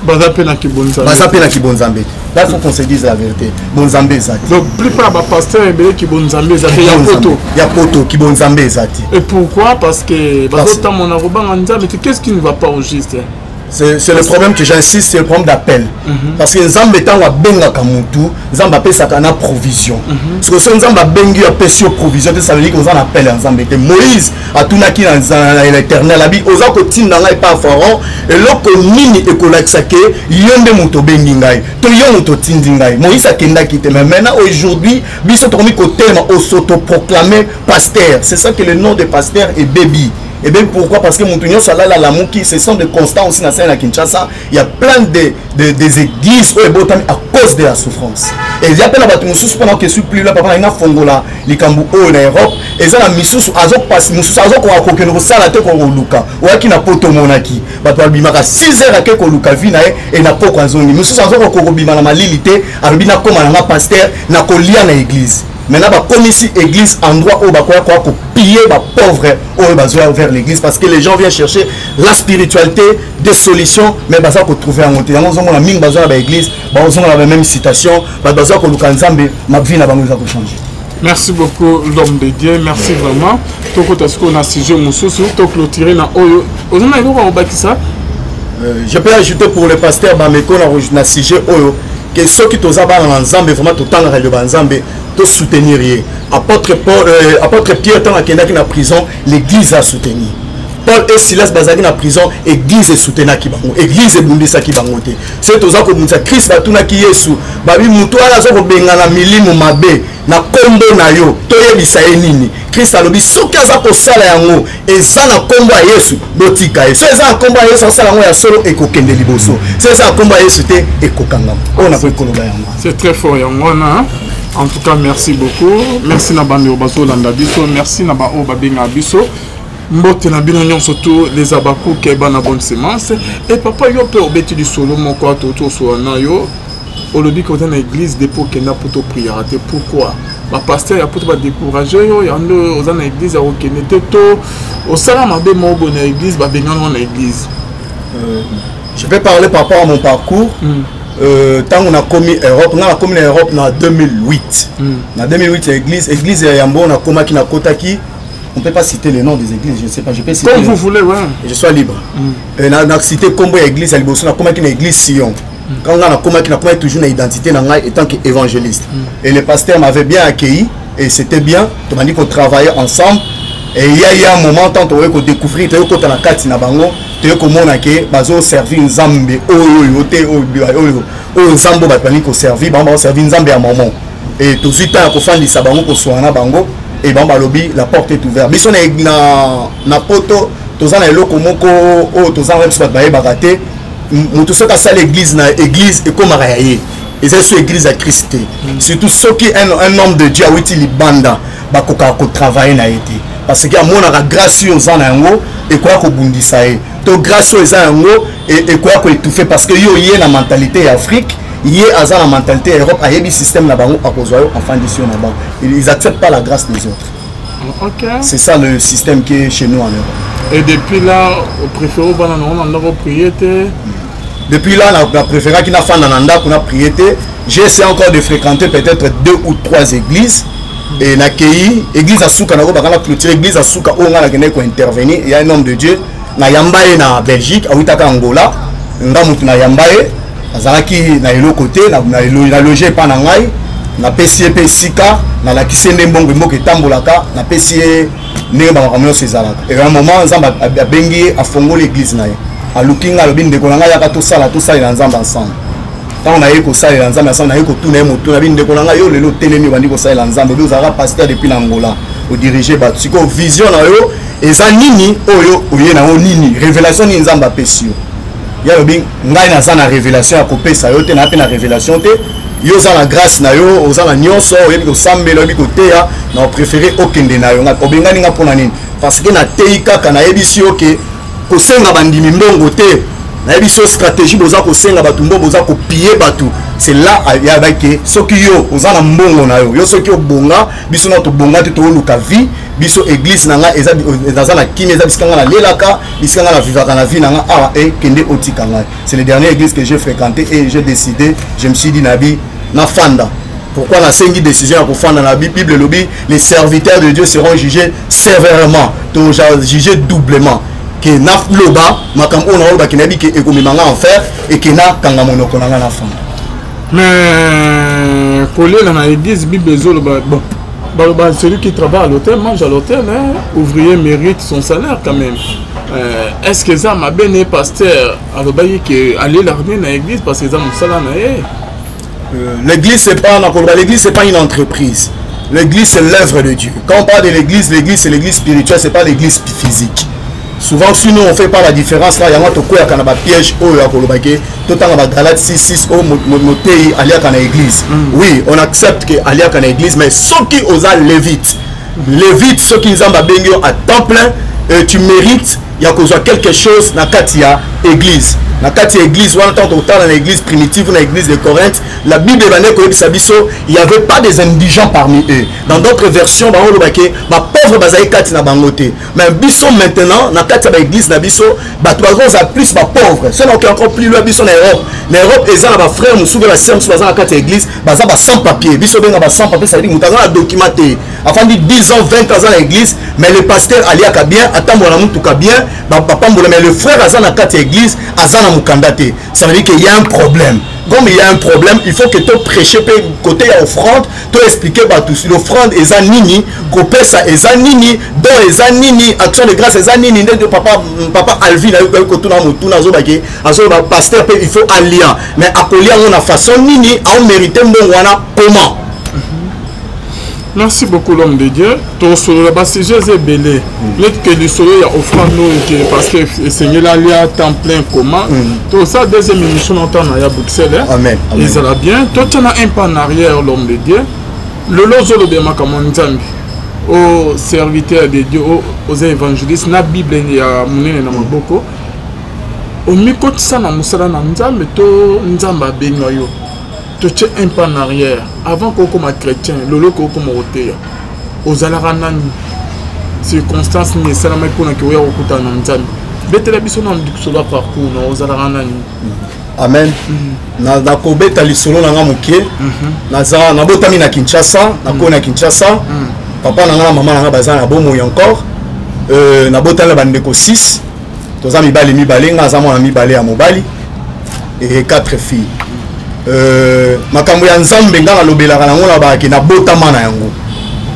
Baza mpe na kibonzambe. Baza mpe na kibonzambe te. Là, faut qu'on se dise la vérité, bonzambe eza te. Donc plupart bapasteur ebele, kibonzambe eza te ya poto. Ya poto, kibonzambe eza te. Et pourquoi? Parce que bazotamona kobanga Nzambe te. Qu'est-ce qui ne va pas au juste? C'est le problème que j'insiste, c'est le problème d'appel. Parce que Nzambe ntango abengaka mutu, Nzambe apesaka na provision. Soki so Nzambe abengi yo, apesi yo provision te, ça veut dire que oza na appel ya Nzambe te. Moïse atunaki na l'Éternel, abi oza kotinda ngai pa Pharaon, eloko nini ekolakisa ke yo nde moto obengi ngai to yo moto otindi ngai? Moïse akendaki te. Mais maintenant, aujourd'hui, biso tokomi kotelema, osautoproclamer pasteur. C'est ça que le nom de pasteur ebebi. Et bien pourquoi? Parce que moto nyonso alala alamuki. Ce sont des constats aussi na sene na Kinshasa. Il y a plein de des églises oyo ebotami à cause de la souffrance. Eza mpe na bato mosusu, mpona oke plus là, papa na fongola likambo oyo na Europe, eza na misusu azopasi, mosusu azokoka kokende kosala te, koluka. Oyaki na poto, omonaki bato babimaka 6 heures, ake koluka vie na ye e na poko azongi. Mosusu azokoka kobima na malili te, alobi nakóma nanga pasteur, nakolia na église. Maintenant bakomisi église endroit oyo bakoya koya kopiller bapauvre oyo bazoya vers l'église, parce que les gens viennent chercher la spiritualité, des solutions, mais baza kotrouver yango te. Yango ozomona mingi bazoya na baéglise, bazozonga na bameme citation. Bato bazoya koluka Nzambe, ma vie na bango eza kochanger. Merci beaucoup, l'homme de Dieu, merci vraiment. Tokota sikoyo na sujet mosusu, toclôturer na oyo. Oza na eloko ya kobakisa? Je peux ajouter pour le pasteur Bameko na sujet oyo ke soki toza bana na Nzambe, vraiment totangaka liloba ya Nzambe, tosoutenir ye. Apôtre Paul, apôtre Pierre, ntango akendaki na prison, l'église a soutenu. Paul et Silas bazalaki na prison, église esoutenaki bango, église ebundisaki bango te. Soki toza kobundisa Christ, batunaki Yesu, babi motu wana aza kobengana milimo mabe na nkombo na yo, toyebisa ye nini? Christ alobi soki aza kosala yango eza na nkombo ya Yesu, botika ye. So eza na nkombo ya Yesu, asala yango ya solo, ekokende liboso. So eza na nkombo ya Yesu te, ekokangama. Oyo nakoki koloba yango. C'est très fort yango wana. En tout cas, merci beaucoup. Merci na bandeko bazolanda biso, merci na baoyo babengaka biso. Mbote na bino nyonso, tous les abakuke, bana bonne semence. E papa, yo mpe obeti lisolo moko ato tosola na yo. Olobi ke oza na église depuis okenda mpo topriaka te. Pourquoi? Bapasteur ya poto badécourager yo, yango oza na église ya kokende te, to osala mabe moko boye na église, babengana na église? Je vais parler par rapport à mon parcours. Ntango nakomi Europe, nga nakomi na Europe na 2008. Na 2008 ya église ya yambo nakomaki, nakotaki, on peut pas citer le nom des églises, je ne sais pas, je peux citer? Comme vous voulez, ouais. Je sois libre. Na citer kombo ya église ya liboso nakomaki, na église Sion. Quand nga nakomaki, nakomaki toujours na identité na ngai étant que évangéliste. Et le pasteur m'avait bien accueilli et c'était bien, tobandi kotravailler ensemble. Et il y a eu un moment, tant tokoki kodécouvrir, toyoki kota na kati na bango, toyoki komona ke bazoservir Nzambe oyo oyo te, oyo oyo Nzambe oyo bato balingi koservir bango, bazoservir Nzambe ya mormon. Et tozwi temps ya kofandisa bango, koswana na bango, e bango balobi la porte est ouverte. Biso na poto toza na eloko moko oyo toza na biso, bato bayebaka te. Moto soki asala église na église, ekomaka ya ye, eza so église ya Christ te. Surtout soki un homme de Dieu awiti libanda, bakokaka kotravailler na ye te, parce que amonaka grâce oyo oza na yango ekoya kobundisa ye, to grâce oyo eza yango ekoya koétouffer, parce que yo ye na mentalité ya Afrique, ye aza na mentalité ya Europe, ayebi système na bango, akozwa yo, afandisi yo na bango. Ils acceptent pas la grâce des autres. C'est ça le système qui est chez nous en Europe. Et depuis là, préféré bana na na ndako prier te? Depuis là, na préféraki nafanda na ndako na prier te. J'ai essayé encore de fréquenter peut-être deux ou trois églises et nakei église asuka, nako bakanga clôture église asuka oyo nga nakendaki kointervenir. Il y a un homme de Dieu, nayamba ye na Belgique, awutaka Angola. Nga motu nayamba ye, azalaki na eloko te, na loge epa na ngai, napesi ye mpe esika, nalakisi ye nde mbongo mboka etambolaka, napesi ye ndenge bamakambo nyonso ezalaka. Et un moment, Nzambe abengi ye, afongoli église na ye, aluki ngai, alobi ndeko na ngai, yaka tosala, tosalela Nzambe ensemble. Ntango naye kosalela Nzambe ensemble, naye kotuna ye motuna, abi ndeko na ngai, yo lelo otelemi, obandi kosalela Nzambe, obi ozalaka pasteur depuis na Angola, odirige bato, sikoyo vision na yo eza nini? Oyo oye nango nini? Révélation nini Nzambe apesi yo? Ye alobi ngai naza na révélation ya kopesa yo te, naa mpe na révélation te. Yo oza na grâce na yo, oza na nyonso, oyebi kosambela, oyebi koteya, na opréféré okende na yo. Ngai obengani nga mpona nini? Parce que nateyi kaka, nayebisi yo ke kosenga bandimi mbongo te, nayebisi yo stratégie boza kosenga bato mbongo, boza kopiller bato. C'est là yabake soki yo oza na mbongo na yo, yo soki obonga, biso na tobonga te, tooluka vie. Biso église na ngai naza na kimia, eza bisika ngai nalelaka, bisika ngai navivaka na vie na ngai awa, e kende otika ngai. C'est le dernier église que j'ai fréquenté et j'ai décidé, je me suis dit nabi nafanda. Pourquoi nasengi décision ya kofanda? Na Bible elobi les serviteurs de Dieu seront jugés sévèrement, to jugés doublement. Ke naloba makambo oyo naoloba ke nayebi ke ekomema nga enfer et ke nakanga monoko na nga na fanda. Mais kolela na église, Bible ezoloba bon, baloba celui qui travaille à l'hôtel mange à l'hôtel, hein? Ouvrier mérite son salaire quand même. Est-ce que eza mabe ne pasteur alobaki ke alelaka nde na église parce que eza mosala na ye? L'église, c'est pas, l'église, c'est pas une entreprise. L'église, c'est l'œuvre de Dieu. Quand on parle de l'église, l'église, c'est l'église spirituelle, c'est pas l'église physique. Souvent, si nous, on fait pas la différence, là, il y a un peu piège, oh, il y a tout le Galates 6, 6, oh, motei, aliaka na église. Oui, on accepte que aliaka na église, mais ceux qui osent lévite, lévite, ceux qui ont bengi à temps plein, tu mérites, il y a quelque chose na kati ya église. Na kati ya église, wana tango totala na église primitive, na église de Corinthe, la Bible ebandaki koyebisa biso, il y avait pas des indigents parmi eux. Dans d'autres versions, bango lobake, ba pauvre bazali kati na bango te. Mais biso maintenant, na kati ya ba église na biso, bato bakoza plus ba pauvre. Soki nakoki encore plus loin, biso na Europe. Na Europe, eza na ba frères mosusu mpe ba sœurs mosusu baza na kati ya église, baza ba sans papier. Biso benga ba sans papier, ça veut dire moto aza na document te. Afandi 10 ans, 20 ans aza na église, mais le pasteur aliaka bien, atambola na mutuka bien, bapambola, mais le frère aza na kati ya église, aza na mokanda te. Ça veut dire qu'il y a un problème. Comme il y a un problème, il faut que tu prêches pe côté ya offrande, tu expliquer bato l'offrande eza nini, kopesa eza nini, don eza nini, action de grâce eza nini. Nde papa Alvin ayoki kotuna motuna, azobake, azoba pasteur pe il faut alia, mais akolia yango na façon nini, aomérite mbongo wana comment? Merci beaucoup l'homme de Dieu. Tosolola ba sujet eza ebele. Neti ke lisolo ya offrande oyo ke parce que esengeli alia temps plein comment. Tosala deuxième émission na ntango na ya Bruxelles, hein. Amen. Amen. Ezala bien. Totia na un pas en arrière l'homme de Dieu. Lelo ozolobela makambo ya Nzambe. O serviteur de Dieu, o oza évangéliste na Bible ya monene na maboko. Omikotisa na mosala na Nzambe to Nzambe abenga yo. Totie un pas en arrière avant kokoma chrétien, lolo kokoma koteya. Ozalaka nani? Circonstance nini esalamaki mpona ke oya kokutana na Nzambe? Betela biso na lisolo ya parcours na ozalaka nani? Amen. Nakobeta lisolo na nga moke. Naza nabotami na Kinshasa, nakoli na Kinshasa. Papa na nga na mama na nga baza na bomoi encore. Nabotami na bandeko 6. Toza mibali mibale, nga aza mwana mibale ya mobali et 4 filles. Makambo ya Nzambe nga nalobelaka nango na baki nabotama na yango.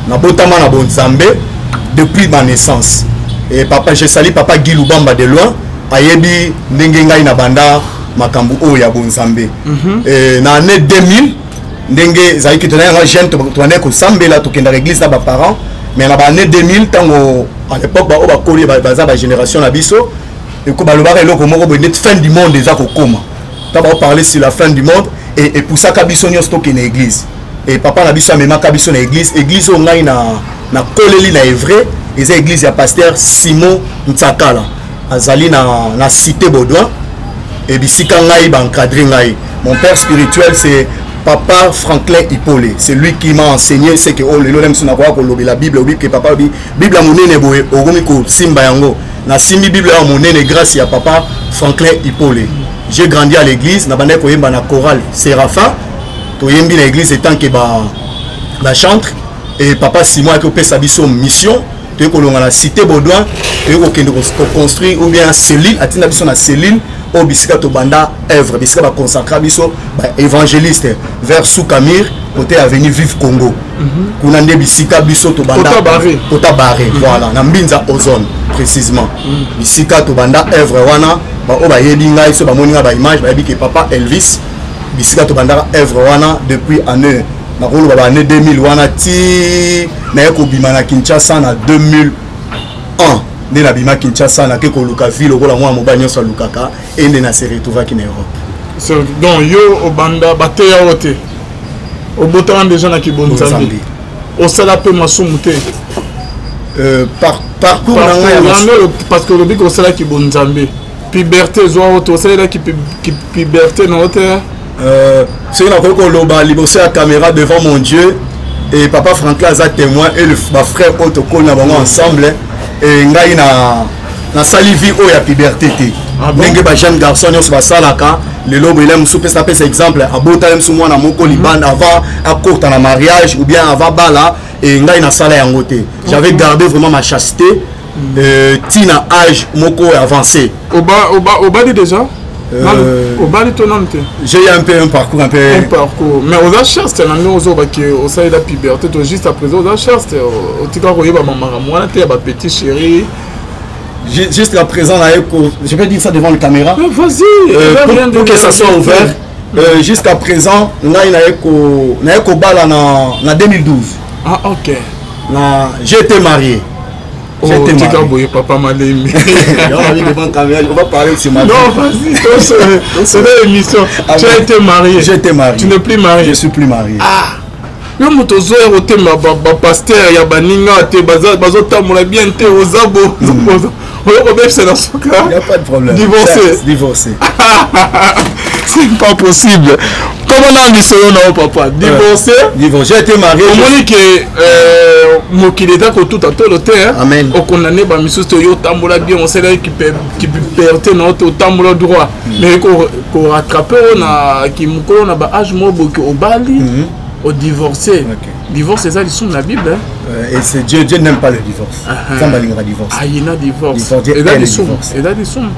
Nabotama na bonzambe depuis ma naissance. Et papa, je salue papa Guy Lubamba de loin, ayebi ndenge ngai na banda makambo oyo ya bonzambe. Et na année 2000 ndenge ezalaki tozalaki nga jeune, tobandaki kosambela, tokendaka église na ba parents, mais na ba année 2000 tango à l'époque ba oyo bakoli, baza ba génération na biso, eko balobaka eloko moko boye neti fin du monde eza kokoma. Tango bao parler sur la fin du monde, et epusaka biso nyonso tokende église. Et papa na biso amemaka biso na église, église oyo ngai na koleli na Evre, eza église ya pasteur Simon Ntsakala, azali na cité Baudouin, et bisika ngai ba encadrer ngai. Mon père spirituel c'est papa Franklin Ipole, c'est lui qui m'a enseigné ce que oh lelo même si na kwa ko la Bible, obi que papa obi Bible ya monene boye okomi ko simba yango. Na simbi Bible ya monene grâce ya papa Franklin Ipole. J'ai grandi à l'église, na bandaki koyemba na chorale Séraphin, toyembi na église étant que ba chantre, et papa Simon aki opesa biso mission, toyei kolonga na cité Baudouin, toyei kokende ko construire ou bien cellule, atinda biso na cellule oyo bisika tobanda œuvre, bisika ba consacra biso ba évangéliste vers Soukamir, côté avenue Vive Congo. Kuna nde bisika biso tobanda Kota Barré. Kota Barré, voilà, na Mbinza Ozone précisément. Bisika tobanda œuvre wana, ba oyo bayebi ngai, so bamoni ngai ba image, bayebi ke papa Elvis, bisika tobandaka œuvre wana depuis année, nakoloba ba année 2000 wana ti naye kobima na Kinshasa na 2001. Nde nabima Kinshasa, nake koluka ville lokola mwana mobali nyonso alukaka, e nde na se retrouvaki na Europe. So, donc yo obanda bateya oyo te, obotama déjà na kibonzambe, Bonzambe. Osala mpe masumu te? Parcours na ngai ya Yango oyo, parce que olobi kosalaki bonzambe, puberté ezwa oyo te, osalelaki puberté na yo te? Soki nakoki koloba liboso ya caméra devant mon Dieu, et papa Franklin aza témoin, et le, ba frère oyo tokoli na bango ensemble, et ngai na nasali vie oyo ya puberté te. Ah bon? Ndenge ba jeune garçon nyonso basalaka lelo boye, mosusu pesa pesa exemple, abotali mosusu mwana moko libanda avant akota na mariage ou bien avant bala, et ngai nasala yango te. J'avais gardé vraiment ma chasteté. Ti na âge moko avancé. Obali déjà? Obali to nanu te? J'ai eu un peu un parcours un peu. Un parcours, mais oza chaste na ndenge ozobaki osalela puberté to juste à présent oza chaste, otika koyeba makambo wana te ya bapetit chéri? Jusqu'à présent, je peux dire ça devant la caméra? Vas-y. Pour que ça soit ouvert. Jusqu'à présent, ngai naye kobala na 2012. Ah, ok. J'ai été marié. Oh, tika boye, papa Malemi. Devant caméra, on va parler sur ma vie. Non, vas-y, c'est l'émission. Ah, tu as été marié. J'ai été marié. Tu n'es plus marié. Je suis plus marié. Ah. Yo moto ozoya kotema bapasteur ya baninga te, bazotambola bien te, oza bo oyo kobebisa na suka. Y a pas de problème. Divorcé. Divorcé. C'est pas possible. Comment na lisolo na yo, papa? Divorcé. Divorcé, j'ai été marié. Omoni ke mokili eza kotuta tolo te. Amen. Okondane bamisusu te, yo otambola bien, osalaki puberté na yo te, otambola droit, mais korattrape oyo na kimokolo na baage moko boki, obali, odivorcé. Divorce eza lisumu na Bible. Et c'est Dieu, Dieu n'aime pas le divorce. Nzambe alingaka divorce. Ayina divorce. Eza lisumu, eza lisumu,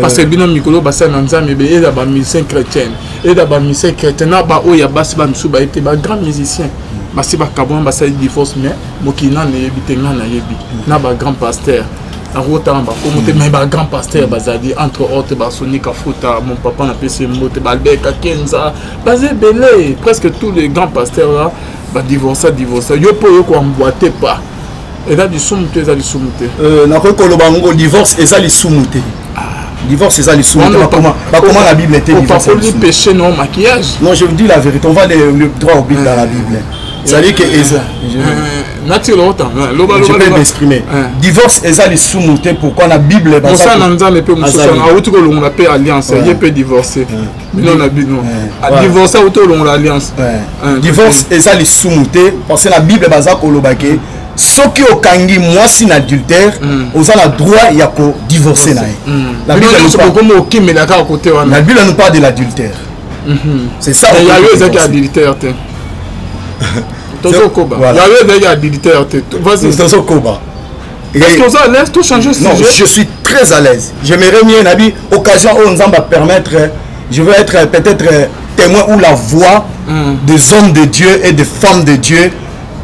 parce que bino mikolo basali na Nzambe ebele, eza bamusicien chrétienne, eza bamusicien chrétien na baoyo ya basi, bamisusu baye te, bagrand musicien basi bakabwana, basali divorce, mais mokili nano eyebi te. Ngai nayebi na bagrand pasteur, nakotanga bakomo te, mais bagrand pasteur bazali, entre autres basoni Kafuta, mon papa, napesi mbote, baalbert Kakenza, baza ebele. Presque tous les grands pasteurs là badivorça, divorça. Yo mpo oyo koemboite pas, eza lisumu te? Eza lisumu te? Nakoki koloba ngo divorce eza lisumu te. Divorce eza lisumu te, bakoma na Bible te. Opakoli péché no maquillage. Non, je vous dis la vérité, on va le droit au but dans la Bible, c'est-à-dire que eza Natila ota loba. Je peux m'exprimer. Divorce eza lisumu te. Pourquoi? Na Bible. Mosala na Nzambe mpe mosusu awuti kolongola mpe alliance, ye mpe divorcé, bino na bino adivorce, awuti kolongola alliance. Divorce eza lisumu te parce que na Bible baza koloba ke soki okangi mwasi na adultère, oza na droit ya kodivorce na ye. La Bible okomi okimela kaka kote wana. La Bible nous parle de l'adultère, c'est ça. Yayo ezalaki adultère te, tozokoba. Yayo ezalaki adultère te, vas-y. Tozokoba. Est-ce que vous êtes à l'aise? Tout changer? Non, je suis très à l'aise. J'aimerais mieux, Nabi, occasion où nous va permettre, je veux être peut-être témoin ou la voix des hommes de Dieu et des femmes de Dieu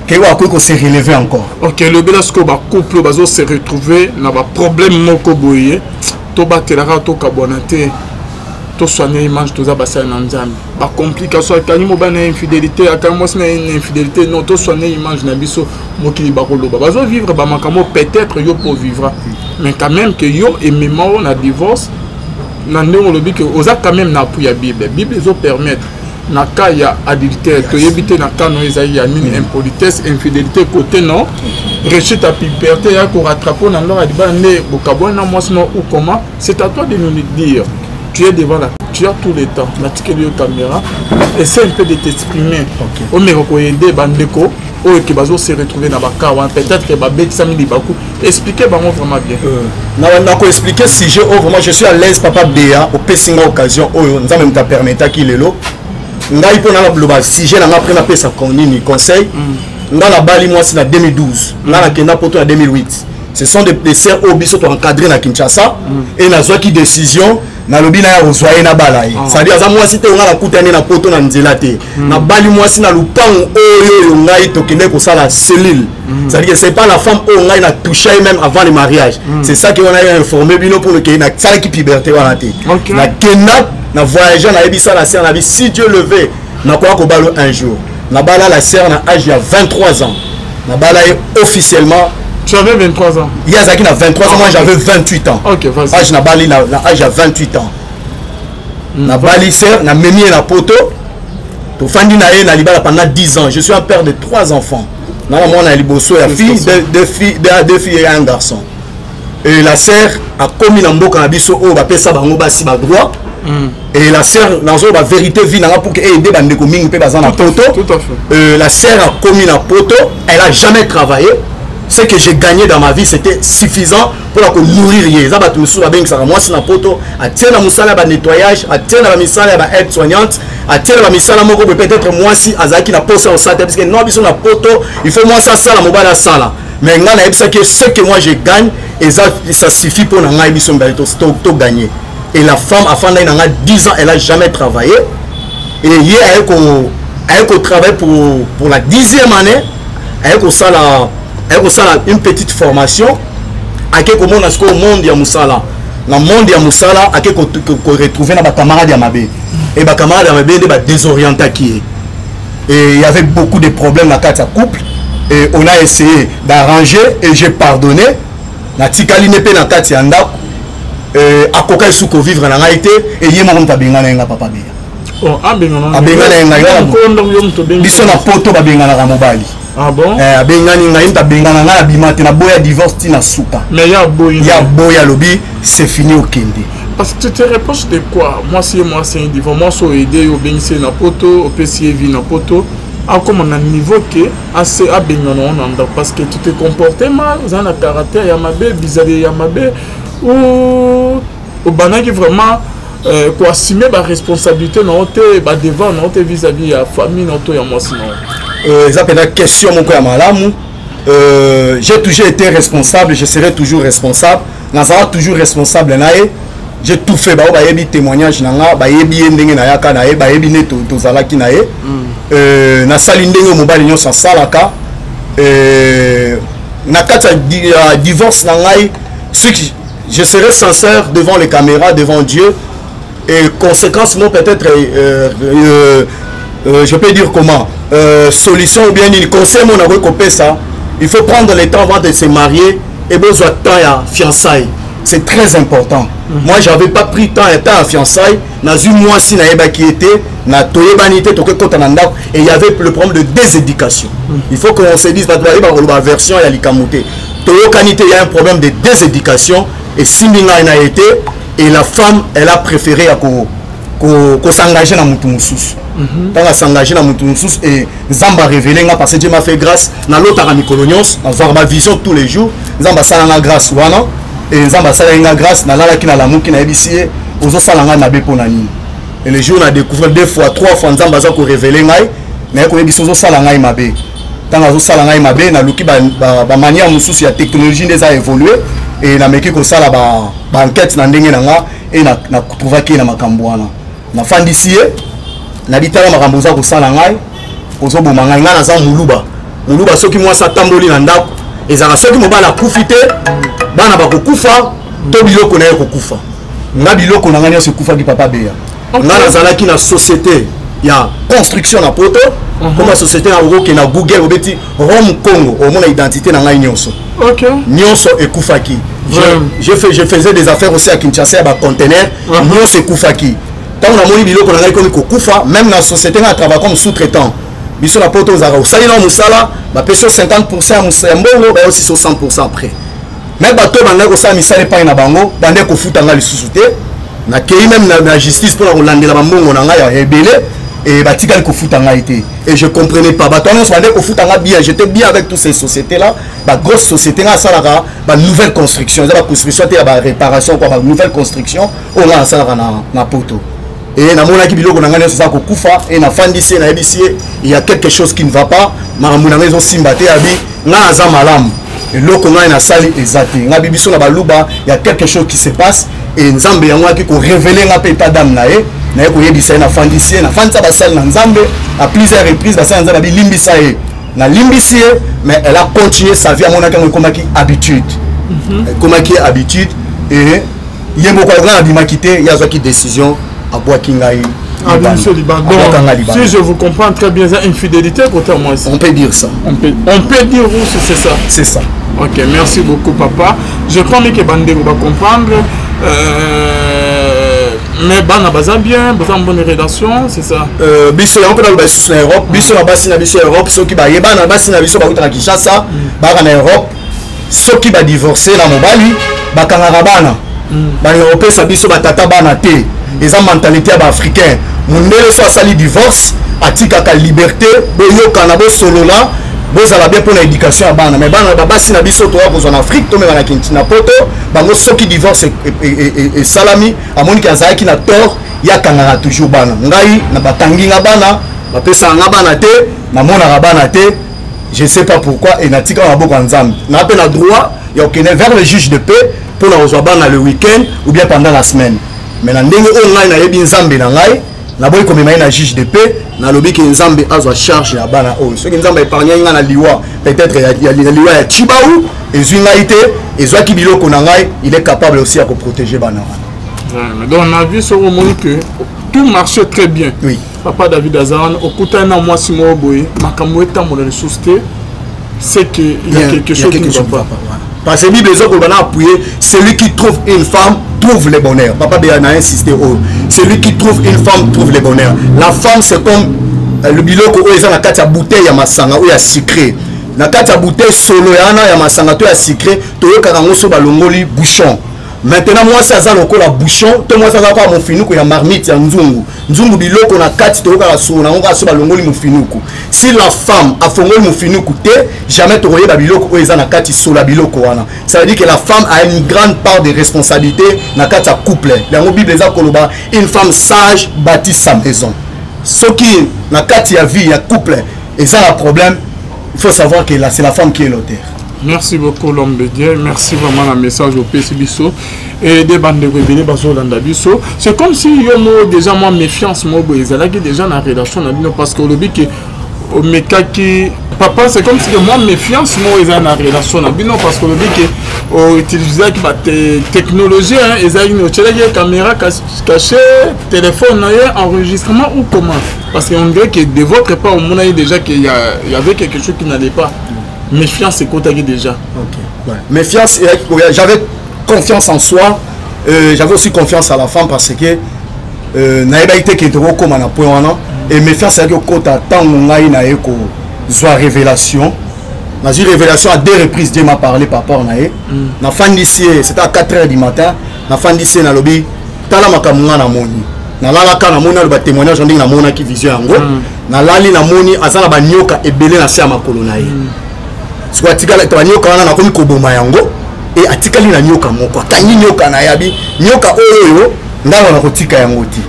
qui ont se relever encore. Ok, le bela siko ba couple bazo se retrouver na ba problème moko boye, to batelaka, to kabwana te, tosoigne image, toza basali na Nzambe. Bacomplication, akangi mobali na infidélité, akangi mwasi na infidélité, non, tosoigne image na biso. Mokili bakoloba, bazovivre bamakambo, peut-être yo mpo vivra, mais quand même que yo emema o na divorce na ndenge olobi ke oza quand même na appui ya Bible. Bible ezopermettre na cas ya adultère, toyebi te na cas no ezali ya nini, impolitesse, infidélité côté non, rechute ya puberté ya korattrape na ndenge ya libala nde bokabwani na mwasi no ou comment, c'est à toi de nous le dire. Tu es devant la, tu as tout le temps, natikeli yo caméra, essaie un peu de t'exprimer, omeka koyede bandeko oyo ke bazo se retrouver na bacas wana, peut-être ke babetisami libaku, expliquer bango vraiment bien. Na koexpliquer sujet oyo, vraiment je suis à l'aise, papa Bea. Opesi nga occasion oyo, Nzambe moto apermetaki lelo ngai mpo na loba sujet na nga, après napesa nini, conseil. Nga nabali mwasi na 2012, nga nakenda poto na 2008. Ce sont des sœurs oyo biso toencadré na Kinshasa et nazwaki décision, nalobi na ya kozwa ye, nabala ye. C'est-à-dire aza mwasi te nga nakutani na poto na nzela te. Nabali mwasi na lupango oyo oyo ngai tokende kosala cellule. C'est-à-dire que c'est pas la femme oyo ngai na touché ye même avant le mariage. C'est ça que wana ye informé bino pour ke nasalaki puberté wana te. Nakenda na voyage, nayebisa na sœur nabi: si Dieu le veut, nakoya kobala un jour. Nabala la sœur na âge ya 23 ans, nabala ye officiellement. Tu avais 23 ans? Ye azalaki na 23 ans, moi j'avais 28 ans. Ok, vas-y. Âge nabali na âge ya 28 ans. Nabali sœur, namemi ye na poto, tofandi na ye na libala pendant 10 ans. Je suis un père de trois enfants. Nana mwana ya liboso ya fille, deux filles, deux filles et un garçon. Et la sœur akomi na mboka na biso oyo bapesa bango basi badroit. Et la sœur, nazo ba vérité vie nanga pour que aider bandeko mingi mpe baza na poto. Tout à fait. La sœur akomi na poto, elle a jamais travaillé. Ce que j'ai gagné dans ma vie, c'était suffisant pour la nourrir ye. Eza bato mosusu babengisaka mwasi na poto, atie na mosala ya banettoyage, atie na bamisala ya ba-aide soignante, atie na bamisala moko boye. Peut-être mwasi azalaki na posa ya kosala te, puisque non, biso na poto il faut mwasi asala, mobali asala. Mais ngai nayebisaki ce que moi je gagne eza, ça suffit mpo na ngai, biso mibale to gagner. Et la femme afandaki na ngai 10 ans, elle a jamais travaillé. Et ye aye ko aye kotravailler pour la 10e année, aye kosala une petite formation, ake komona sikoyo monde ya mosala. Na monde ya mosala, ake koretrouve na bacamarade ya mabe, e bacamarade ya mabe nde badésorientaki ye. Et il y avait beaucoup de problèmes na kati ya couple, et on a essayé d'arranger et j'ai pardonné. Natikali ne mpe na kati ya ndako, akoka esu kovivre na ngai te. E ye moko moto abengana ye nga, papa Beya. Oh, abengana Abengana ye ngai. Yo moto obengi. Biso na poto babenganaka mobali. Ah bon? Eh, abengani ngai, moto abengana ngai, abima te, naboya divorce ntina suka. Mais ya boyi. Ya boya, alobi c'est fini, okende. Parce que tu te reproches de quoi? Mwasi ye, mwasi ye divorce, mwasi oyo aide yo, obengisi ye na poto, opesi ye vie na poto, akoma na niveau ke ase abengana ngo na ndako parce que tu te comportais mal, oza na caractère ya mabe, bizaleli ya mabe, ou obandaki vraiment koassume baresponsabilité na yo te, badevoir na yo te vis-à-vis ya famille na yo to ya mwasi na yo? Eza mpenza question moko ya malamu. J'ai toujours été responsable, je serai toujours responsable. Nazala toujours responsable na ye. J'ai tout fait. Bao bayebi témoignage na nga, bayebi ye ndenge nayaka na ye, bayebi nde tozalaki na ye. Nasali ndenge mobali nyonso asalaka. Na kati ya divorce na ngai, ce je serai sincère devant les caméras, devant Dieu, et conséquence moi peut-être, je peux dire comment, solution ou bien nini, conseil mo nakoki kopesa: il faut prendre le temps avant de se marier et bozwa temps ya fiançailles, c'est très important. Moi, j'avais pas pris temps ya temps ya fiançailles. Nazwi mwasi, nayebaki ye te, na toyebani te, tokoki kota na ndako et il y avait le problème de déséducation. Il faut qu'on se dise, bato bayeba koloba version ya likambo te, toyokani te, il y a un problème de déséducation, esimbi ngai na ye te. Et la femme, elle a préféré ya ko s'engager na motu mosusu. Ntango asengage na motu mosusu, e Nzambe arévélé nga, parce que Dieu m'a fait grâce, nalotaka mikolo nyonso, nazwaka bavision tous les jours. Nzambe asala nga grâce wana, e Nzambe asalaki nga grâce. Nalalaki, nalamuki, nayebisi ye: ozosala ngai mabe mpo na nini? Et le jour na découvrir deux fois, trois fois, Nzambe aza korévélé ngai, naye koyebisa: ozosala ngai mabe. Ntango azosala ngai mabe, naluki bamanière mosusu ya technologie nde eza évolue, e nameki kosala baenquête na ndenge na nga, e natrouvaki ye na makambo wana. Nafandisi ye, nabi: tala makambo oza kosala ngai, ozoboma ngai. Ngai naza moluba. Moluba, soki mwasi atamboli na ndako, ezalaka soki mobali akufi te, bana bakokufa to biloko na ye kokufa. Nga biloko na ngai nyonso ekufaki, papa Beya. Nga nazalaki na société ya construction na poto. Koma société na, okokende na Google, obeti Rome Congo, omona identité na ngai nyonso. Nyonso ekufaki. Je faisais des affaires aussi à Kinshasa ya baconteneur. Nyonso ekufaki. Ntango namoni biloko na ngai komi kokufa, même na société ngai travaille comme sous-traitant. Biso na poto, ozalaka osali na mosala, bapesi yo 50 ya mbongo, baye aussi so 100 après. Mais bato bandaki kosala misala epai na bango, bandaki kofuta ngai lisusu te. Nakei même na justice mpona kolandela bambongo na ngai ya ebele, e batikali kofuta ngai te. Et je comprenais pas, bato wana nyonso bandaki kofuta ngai bien. J'étais bien avec toutes ces sociétés là, bagrosse société. Ngai asalaka banouvelle construction, eza baconstruction te ya baréparation quoi, banouvelle construction oyo ngai nasalaka na poto. E namonaki biloko na ngai nyonso eza kokufa. E nafandisi ye, nayebisi ye: il y a quelque chose qui ne va pas, makambo na ngai ezosimba te. Abi ngai naza malamu, eloko ngai nasali eza te. Ngai bi biso na baluba, y a quelque chose qui se passe. E Nzambe yango ayaki korévéler nga mpe état d'âme na ye. Naye koyebisa ye, nafandisi ye, nafandisa basali na Nzambe à plusieurs reprises. Basali na Nzambe abilimbisa ye, nalimbisi ye, mais elle a continué sa vie. Amonaki yango ekomaki habitude, ekomaki habitude. E ye moko, ngai nabimaki te, ye azwaki décision, abwaki ngai. Abimisi libanda. Abwaka ngai. Donc, si je vous comprends très bien, c'est infidélité côté moi. On peut dire ça. On peut dire où c'est ça. C'est ça. Ok, merci beaucoup, papa. Je crois que bandeko va comprendre. Mais bana baza bien, baza en bonne relation, c'est ça? Biso yango mpe naloba lisusu na Europe, biso na basi na biso ya Europe, soki bayeba na basi na biso bauta na Kinshasa, baka na Europe, soki badivorce na mobali, bakangaka bana, balinga kopesa biso batata bana te. Eza mentalité ya baafricain. Mondele so asali divorce, atikaka liberté, boyokana, bosolola, bozala bien mpona éducation ya bana. Mais bana babasi na biso toya kozwa na Afrique, tomema na na poto, bango soki divorce esalami, amoniki azalaki na tort, ye akangaka toujours bana. Ngai na bakangi nga bana, bapesaka nga bana te, namonaka bana te. Je sais pas pourquoi et natika maboko ya Nzambe. Na pe na droit ya kokende vers le juge de paix mpo na kozwa bana le week-end ou bien pendant la semaine. Mais na ndenge oyo ngai nayebi Nzambe na ngai, naboyi komema ye na juge de paix. Nalobi ke Nzambe azwa charge ya bana oyo. Soki Nzambe épargne ngai na liwa, peut-être ya liwa ya Tshibawu ezwi ngai te, ezwaki biloko na ngai, il est capable aussi ya koprotéger bana wana. Donc na vie, soki omoni que tout marchait très bien, oui, papa David aza wana, okutani na mwasi moko boye, makambo etambola lisusu te, c'est que il y a quelque chose qui ne va pas. Parce que Bible ezokoloba na appuyer: celui qui trouve une femme trouve le bonheur. Papa Béa na insisté oyo: celui qui trouve une femme trouve le bonheur. La femme, c'est comme le biloko oyo eza na kati ya bouteille ya masanga oyo ya sucré. Na kati ya bouteille, solo ya wana ya masanga to ya sucré, toyokaka yango so balongoli bouchon. Maintenant mwasi aza lokola bouchon, to mwasi aza lokola mofinuku ya marmite ya nzungu. Nzungu, biloko na kati, toyokaka solo nango kaka so balongoli mofinuku. Si la femme afongoli mofinuku te, jamais tokoyeba biloko oyo eza na kati, solo ya biloko wana. Ça veut dire que la femme a une grande part de responsabilité na kati ya couple. Yango Bible eza koloba: une femme sage bâtit sa maison. Soki na kati ya vie ya couple eza na problème, il faut savoir que là, c'est la femme qui est l'auteur. Merci beaucoup, l'homme de Dieu. Merci vraiment na message opesi biso et de bandeko ebele bazolanda biso. C'est comme si yo moko déjà mwa méfiance moko boye ezalaki déjà na relation na bino, parce que olobi ke omekaki papa. C'est comme si que mwa méfiance moko eza na relation na bino, parce que olobi ke outilisaki batechnologie, ezalaki nini? Otielaki ye caméra cachée, téléphone na ye, enregistrement ou comment? Parce que on dirait que de votre part, omonaki déjà qu'il y avait quelque chose qui n'allait pas, méfiance ekotaki déjà. Ok, ouais. Méfiance, j'avais confiance en soi, j'avais aussi confiance à la femme, parce que nayebaki te ke tokokóma na point wana. Et méfiance eyaki okota ntango ngai naye kozwa révélation. Nazwi révélation à deux reprises, Dieu m'a parlé par rapport na ye. Nafandisi ye, c'était à 4 heures du matin. Nafandisi ye, nalobi: tala makambo nga namoni. Nalalaka, namoni, aloba témoignage ndenge namonaki vision yango. Nalali, namoni aza na banyoka ebele na se ya makolo na ye. Sikoyo atikala banyoka wana, nakomi koboma yango e atikali na nyoka moko. Akangi nyoka na ye, abi: nyoka oyo oyo ngai na kotika yango te.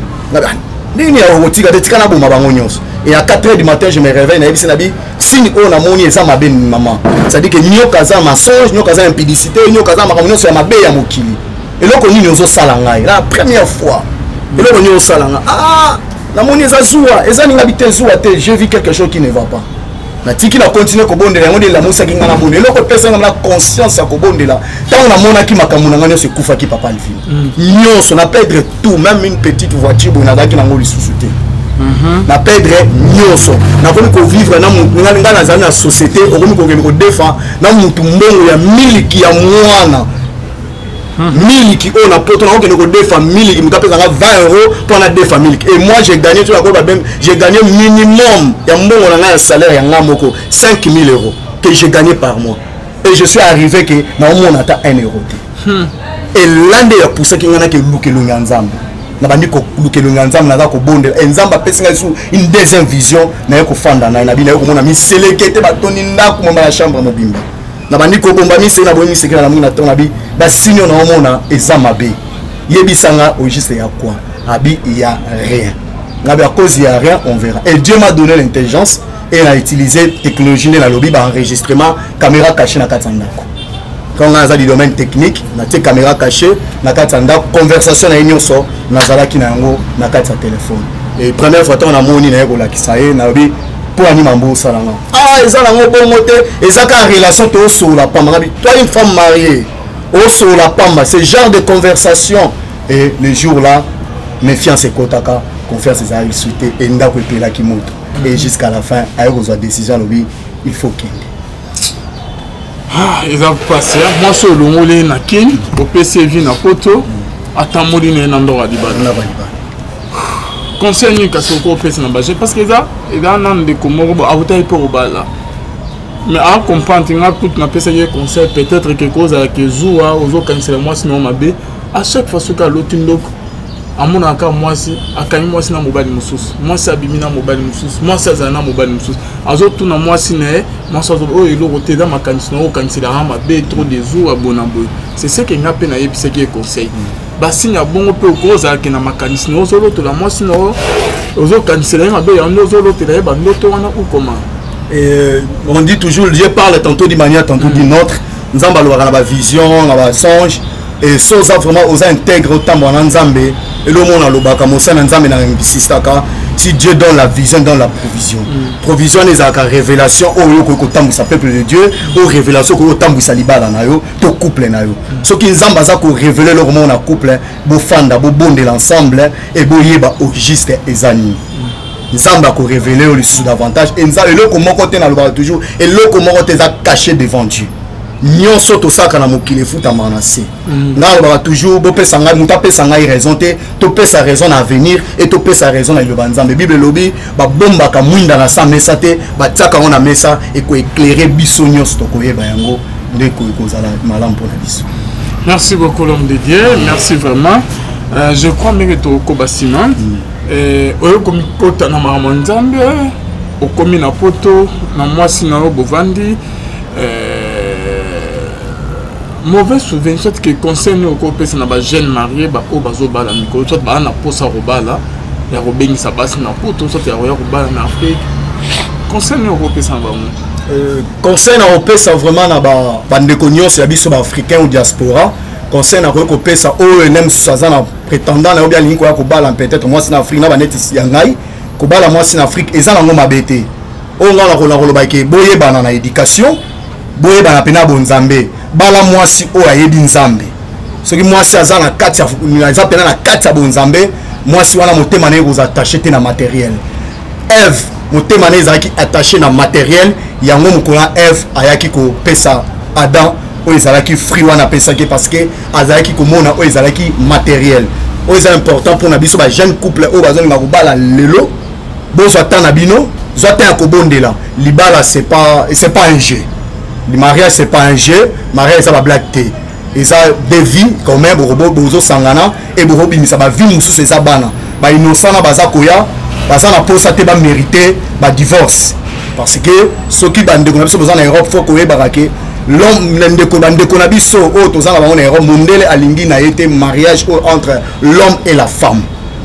Ndenge nini kotika te? Tika naboma bango nyonso. Et à 4 heures du matin, je me réveille, nayebisi na bi: signe oyo namoni eza mabe, mama. C'est-à-dire que nyoka aza mensonge, nyoka aza impudicité, nyoka aza makambo nyonso ya mabe ya mokili. Eloko nini ozosala ngai? La première fois, eloko nini ozosala ngai? Ah, namoni eza zuwa, eza ninga bi te, zuwa te. J'ai vu quelque chose qui ne va pas. Natiki, na continue kobondela. Yango nde elamusaki ngai na bondela. Eloko epesaki ngai na conscience ya kobondela, ntango namonaki makambo na ngai nyonso ekufaki, papa Alvine, nyonso na perdre tout, même une petite voiture boye nazalaki nango lisusu te. Na perdre nyonso, nakomi kovivre na ngai nazali na société. Okomi kokende kodefa na mutu mbongo ya miliki ya mwana, miliki oyo na poto. Nakokende kodefa miliki, moto apesanga 20 € mpo na defa miliki. Et moi, j'ai gagné, to nakoyeba bem, j'ai gagné minimum ya mbongo na ngai ya salaire ya ngai moko, 5000 € que j'ai gagné par mois, et je suis arrivé ke naomona ata 1 euro te. Elande ya pusaki ngai nake luka elongi ya Nzambe. Nabandi koluka elongi ya Nzambe, naza kobondela e Nzambe apesi ngai su une deuxième vision. Naye kofanda na ye, nabi naye komona miseleke te batondi ndako moma ya chambre mobimba. Nabandi kobomba miseke, naboyi miseke na namoni na ntongo. Nabi: basigne naomona eza mabe, yebisanga au juste ya quoi? Abi: ya rien. Ngabi: à cause ya rien, on verra. Et Dieu m'a donné l'intelligence et na utilisé technologie nde nalobi, baenregistrement, caméra cachée na kati ya ndako. Quand ngai naza du domaine technique, natie caméra cachée na kati ya ndako. Conversation na ye nyonso nazalaki na yango na kati ya telefone. Et première fois ntango namoni, naye kolakisa ye, nalobi: mpo ani mambo osalanga? Ah, eza nango bongo te, eza kaka relation, toosolola pamba. Ngabi: toi, une femme mariée, osolola pamba, ce genre de conversation? Et le jour là, méfiance ekotaka, confiance ezalaki lisusu te e ndako epelaki moto. Et jusqu'à la fin, aye kozwa décision, alobi: il faut kende. Ah, eza mpasi. Mwasi olongoli na Kini, opesi ye vie na poto, atamboli na ye na ndoko ya libala. Ndako ya libala. Conseil nini kasi okopesa na bajeune? Parce que eza na ndeko moko bo awutaki mpe kobala, mais acomprendre te. Nga kutu napesaki ye conseil: peut-être ke kozalaka ezuwa, ozokanisela mwasi na yo mabe. À chaque fois soki aloti ndoko, amonaka kaka mwasi akangi mwasi na mobali mosusu, mwasi abimi na mobali mosusu, mwasi azala na mobali mosusu. Azotuna mwasi na ye, mwasi azo oyo eloko te, eza makanisi na yo, okaniselaka mabe, trop de zuwa bona boye. C'est ce que nga mpe nayebisaki ye conseil. Basigne ya bongo mpe okozalaki na makanisi na yo, ozolotela mwasi na yo, ozokanisela ye mabe, yango nde ozolotela ye bandoto wana ou comment? Euh, on dit toujours Dieu parle tantôt d'une manière, tantôt mm. d'une autre. Nzambe alobaka na ba vision, na ba songe. Et so oza vraiment oza intègre otambola na Nzambe. Eloko mona alobaka mosala na Nzambe na insistaka si Dieu donne la vision, donne la provision. Mm. Provision ezalaka révélation oyo okoki kotambwisa peuple de Dieu, oyo révélation okoki kotambwisa libala na yo to couple na yo. Mm. Soki Nzambe aza ko révéler eloko moko na couple, bofanda, bobondela ensemble et boyeba au juste eza nini. Nzambe ako révéler yo lisusu davantage et nzambe eloko moko te nalobaka toujours eloko moko te eza caché devant Dieu nyonso tosalaka na mokili efutamaka na se mm. ngai alobaka toujours bopesa ngai moto apesa ngai raison te topesa raison na avenir e topesa raison na liloba nzambe bible elobi babombaka mwinda na sa mesa te batiaka yango na mesa ekoeklaire biso nyonso tokoyeba yango nde ekozala malamu mpona biso merci beaucoup l'homme de dieu merci vraiment euh, je crois ndenge tokokoba nsima mm. Eh, oyo komikota na makambo ya nzambe okomi na poto na mwasi na yo bovandi eh, mauvais souvenir soit ke conseil nini okopesa na bajeune marie baoyo bazobala mikolo soit baa na mposa ya kobala ya kobengisa basi na poto soit ya koya kobala na afrique conseil nini okopesa na bango euh, conseil nakopesa vraiment na bandeko nyonso ya biso baafricain ou diaspora conseil nakoki kopesa oyo ene mosusu aza na prétendant na yo bi alingi koya kobala peut-être mwasi na afrique na baneti ya ngai kobala mwasi na afrique eza nango mabe te oyo ngai nakola koloba ke boyebana na éducation boyebana mpe na bonzambe bala mwasi oyo ayebi nzambe soki mwasi aza na kati aza mpena na kati ya bonzambe mwasi wana motema na ye kozala attaché te na matériel eve motema na ye ezalaki attaché na matériel yango mokolo ya eve ayaki kopesa adam oyo ezalaki fruit wana apesaki parce que azalaki komona oyo ezalaki matériel oyo eza important mpona biso ba jeune couple oyo bazolinga kobala lelo bozwa temps na bino zwa temps ya kobondela libala c'est pas c'est pas un jeu le mariage c'est pas un jeu mariage eza bablague te eza des vies quand même bozosangana e bokobimisa bavie mosusu eza bana bainnocent na baza koya baza na mposa te bamérite badivorce parce que soki bandeko na biso boza na europe fo koyebaka ke l'homme ndeko bandeko na biso oyo toza na bango na europe mondele alingi na ye te mariage oyo entre l'homme et la femme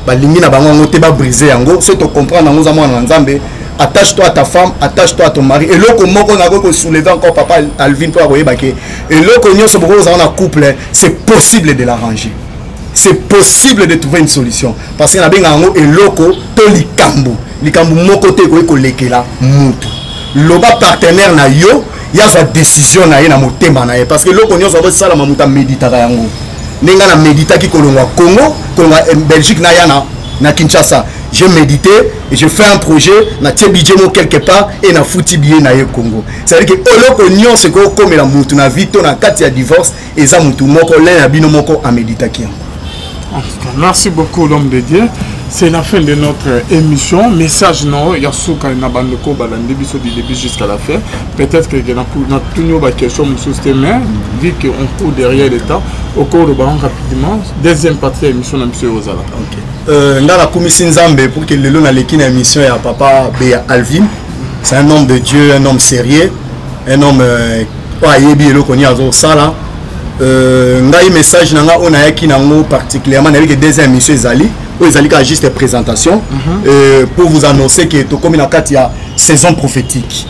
balingi na bango yango te babrise yango soki tocomprendre yango oza mwana na nzambe attache toi à ta femme attache toi à ton mari eloko moko nakoki kosoulever encore papa alvin mpo ya koyeba ke eloko nyonso bokoki kozala na couple c'est possible de l'arranger c'est possible de trouver une solution parce que nabenga yango eloko to likambo likambo moko te ekoki kolekela mutu loba partenaire na yo ye azwa décision na ye na motema na ye parce que eloko nyonso akosalama moto ameditaka yango ndenge nga na meditaki kolongwa congo kolongwa eh, belgique naya na, na kinshasa j'ai médité et je fais un projet na tie budget mo quelque part et na futi billet na ye congo c'est à dire que eloko nyonso ekokomela mutu na vie to na kati ya divorce eza mutu moko l'un ya bino moko ameditaki yango En tout cas, merci beaucoup l'homme de Dieu. C'est la fin de notre émission. Message non, ya suka na bandeko balandi biso du début jusqu'à la fin. Peut-être que na na tunyo ba question mususu te mais vu que on court derrière le temps, au cours de rapidement deuxième partie ya émission na biso ozala. OK. Euh, nga nakumisi Nzambe pour que lelo naleki na émission ya papa Bea Alvin. C'est un homme de Dieu, un homme sérieux, un homme euh, oyo ayebi eloko nini azosala euh, ngai message na ngai oyo nayaki nango particulièrement nayebi ke deuxième émission ezali oyo ezali kaka juste présentation mm -hmm. euh, pour vous annoncer que tokomi na kati ya saison prophétique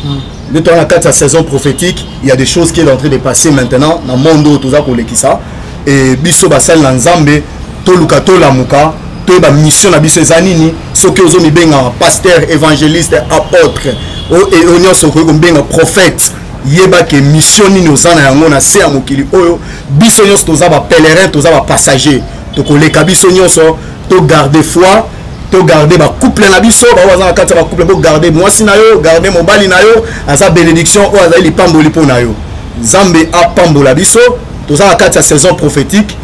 nde mm. toza na kati ya saison prophétique il y a des choses qui est en train de passer maintenant na monde oyo toza kolekisa e biso basali na nzambe toluka tolamuka toyeba mission na biso eza nini soki ozomibenga pasteur évangéliste apôtre oyo nyonso okoki komibenga prophète yeba ke mission nini oza na yango na se ya mokili oyo biso nyonso toza bapèlerin toza bapassager tokoleka biso nyonso togarde foi togarde bacouple na biso baoyo baza na kati ya bacouple bogarde mwasi na yo garde mobali na yo aza bénédiction oyo azali lipamboli mpo na yo nzambe apambola biso toza na kati ya saison prophétique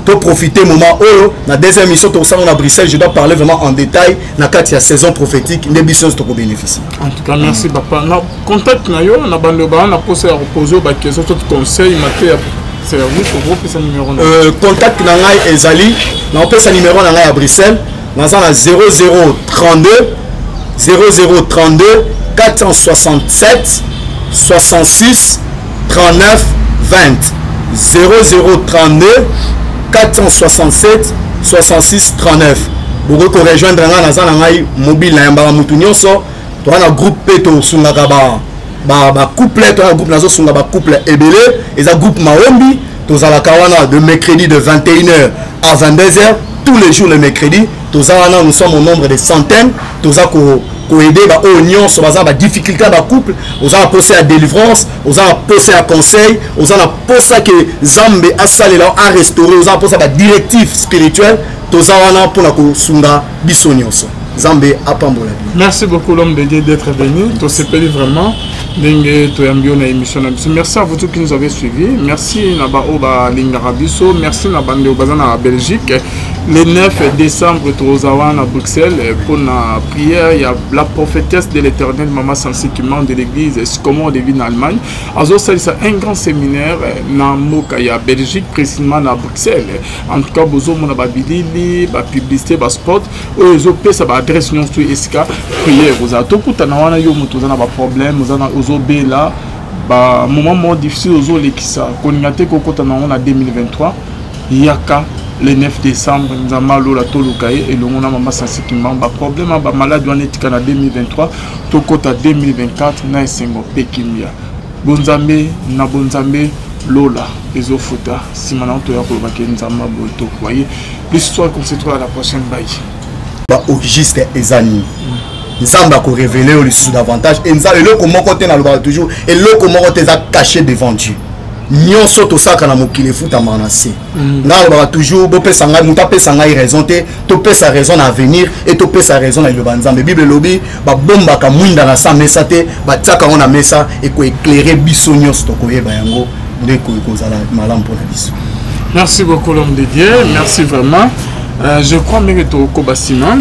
to profiter moment oyo na deuxième mission tokosala na bruxelles je dois parler vraiment en détail na kati ya saison prophétique nde biso nyonso tokobénéficie en tout cas merci papa na contact na yo na bando baa na posa ya kopose yo baquestion to conseil mateya service okopesa numéro na euh, contact na ngai ezali nakopesa numéro na ngai ya bruxelles naza na 0032 0032 467 66 39 20 0032 467 66 39 bokoki korejoindre ngai naza na ngai mobile nayambaka motu nyonso. Toza na groupe mpe tosungaka ba ba ba couple. Toza na groupe, nazosunga ba couple ebele. Eza groupe Maombi. Tozalaka wana de mercredi de 21h à 22h, tous les jours le mercredi toza wana. Nous sommes au nombre de centaines. Toza ko koaider baoyo nyonso baza na badifficulté ya bacouple. Oza na posa ya délivrance, oza na posa ya conseil, oza na posa ke Nzambe asalela, arestaure, oza na posa badirective spirituelle, toza wana mpona kosunga biso nyonso. Nzambe apambola bino. Merci beaucoup, l'homme de Dieu, d'être venu. Tosepeli vraiment ndenge toyambi yo na émission na biso. Merci à vous tous qui nous avez suivis. Merci na baoyo balingaka biso. Merci na bandeko baza na Belgique. Le 9 décembre, toza wana na Bruxelles mpona prière ya la prophétesse de l'Éternel, Mama Sansi Kimbangu, de l'église Sycomore de Ville na Allemagne. Azosalisa un grand séminaire na mboka ya Belgique, précisément na Bruxelles. En tout cas, bozomona babilili, bapublicité, baspot oyo ezopesa baadresse nyonso esika prière ozala. Tokutana wana. Yo moto oza na baproblème, oza na ozobela, bamoment moko difficile ozolekisa, kolinga te kokota nango na 2023, yaka le 9 décembre. Nzambe alola, toluka ye elongo na Mama Sansi Kimbangu. Baproblème ya bamaladi wana etika na 2023, tokota 2024 na esengo mpe kimia. Bonzambe na bonzambe, lola ezofuta. Nsima na toya kolobaki Nzambe boye, tokoye l'histoire. Qu'on se trouve à la prochaine. Bye. Baauguste eza nini? Nzambe akorévéler yo lisusu davantage. E Nzambe, eloko moko te, nalobaka toujours, eloko moko te eza caché devant Dieu. Nyonso tosalaka na mokili efutamaka na se. Ngai alobaka toujours, bopesa ngai, moto apesa ngai raison te, topesa raison na avenir e topesa raison na liloba Nzambe. Bible elobi babombaka mwinda na sa mesa te, batiaka yango na mesa, ekoéclairer biso nyonso, tokoyeba yango nde ekozala malamu mpona biso. Merci beaucoup, l'homme de Dieu. Merci vraiment. Je crois ndenge tokokoba nsima.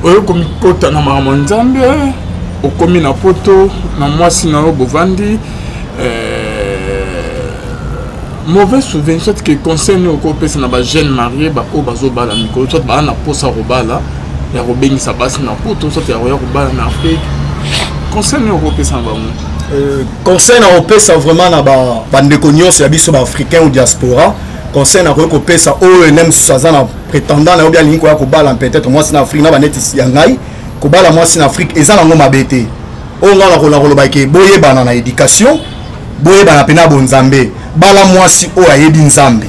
Oyo komikota na makambo ya Nzambe, okomi na Poto na mwasi na yo, bovandi, mauvais souvenir, soit que conseil nini okopesa na bajeune marié baoyo bazobala mikolo, soit baa na posa kobala, ya kobengisa basi na Poto, soit ya koya kobala na Afrique, conseil nini okopesa na bango? Conseil na kopesa vraiment na bandeko nyonso ya biso baafricain ou diaspora, conseil nakoki kopesa oyo ene mosusu aza na prétendant na yo bi alingi koya kobala peut-être mwasi na Afrique, na baneti ya ngai, kobala mwasi na Afrique eza nango mabe te. Oyo ngai nakola koloba ke boyebana na éducation, boyebana mpe na bonzambe. Bala mwasi oyo ayebi Nzambe.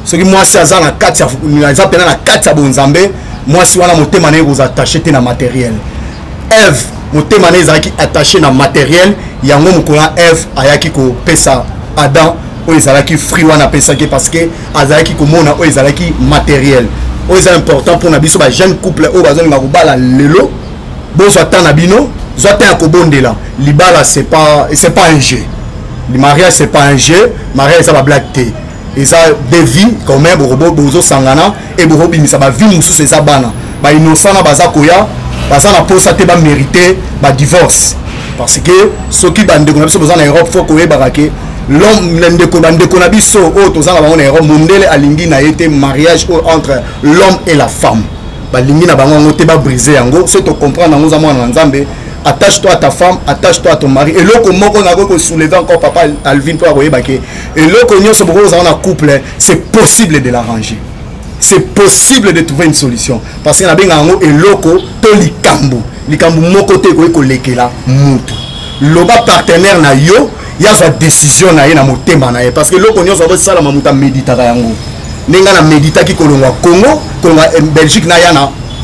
Soki mwasi aza na kati, aza mpena na kati ya bonzambe, mwasi wana motema na ye kozala attaché te na matériel. Eve, motema na ye ezalaki attaché na matériel. Yango mokolo ya Eve ayaki kopesa Adam oyo ezalaki fruit wana, apesaki parce que azalaki komona oyo ezalaki matériel. Oyo eza important mpona biso bajeune couple oyo bazolinga kobala lelo, bozwa temps na bino, zwa temps ya kobondela. Libala, c'est pas un jeu. Le mariage, c'est pas un jeu. Mariage eza bablague te, eza des vies quand même. Bozosangana e bokobimisa bavie mosusu, eza bana bainnocent na baza koya, baza na posa te bamérite badivorce. Parce que soki bandeko na biso boza na Europe, faut koyebaka ke l'homme, ndeko, bandeko na biso oyo toza na bango na Europe, mondele alingi na ye te mariage oyo entre l'homme et la femme. Balingi na bango yango te, babrise yango. Soki tocomprendre yango, oza mwana na Nzambe, attache-toi à ta femme, attache-toi à ton mari. Eloko moko nakoki kosoulever encore, papa Alvin, mpo ya koyeba ke eloko nyonso bokoki kozala na couple, c'est possible de l'arranger, c'est possible de trouver une solution. Parce que nabengaka yango eloko to likambo, likambo moko te ekoki kolekela mutu. Loba partenaire na yo, ye azwa décision na ye na motema na ye, parce que eloko nyonso akosalama, moto améditaka yango. Ndenge nga na méditaki kolongwa Congo, kolongwa Belgique, naya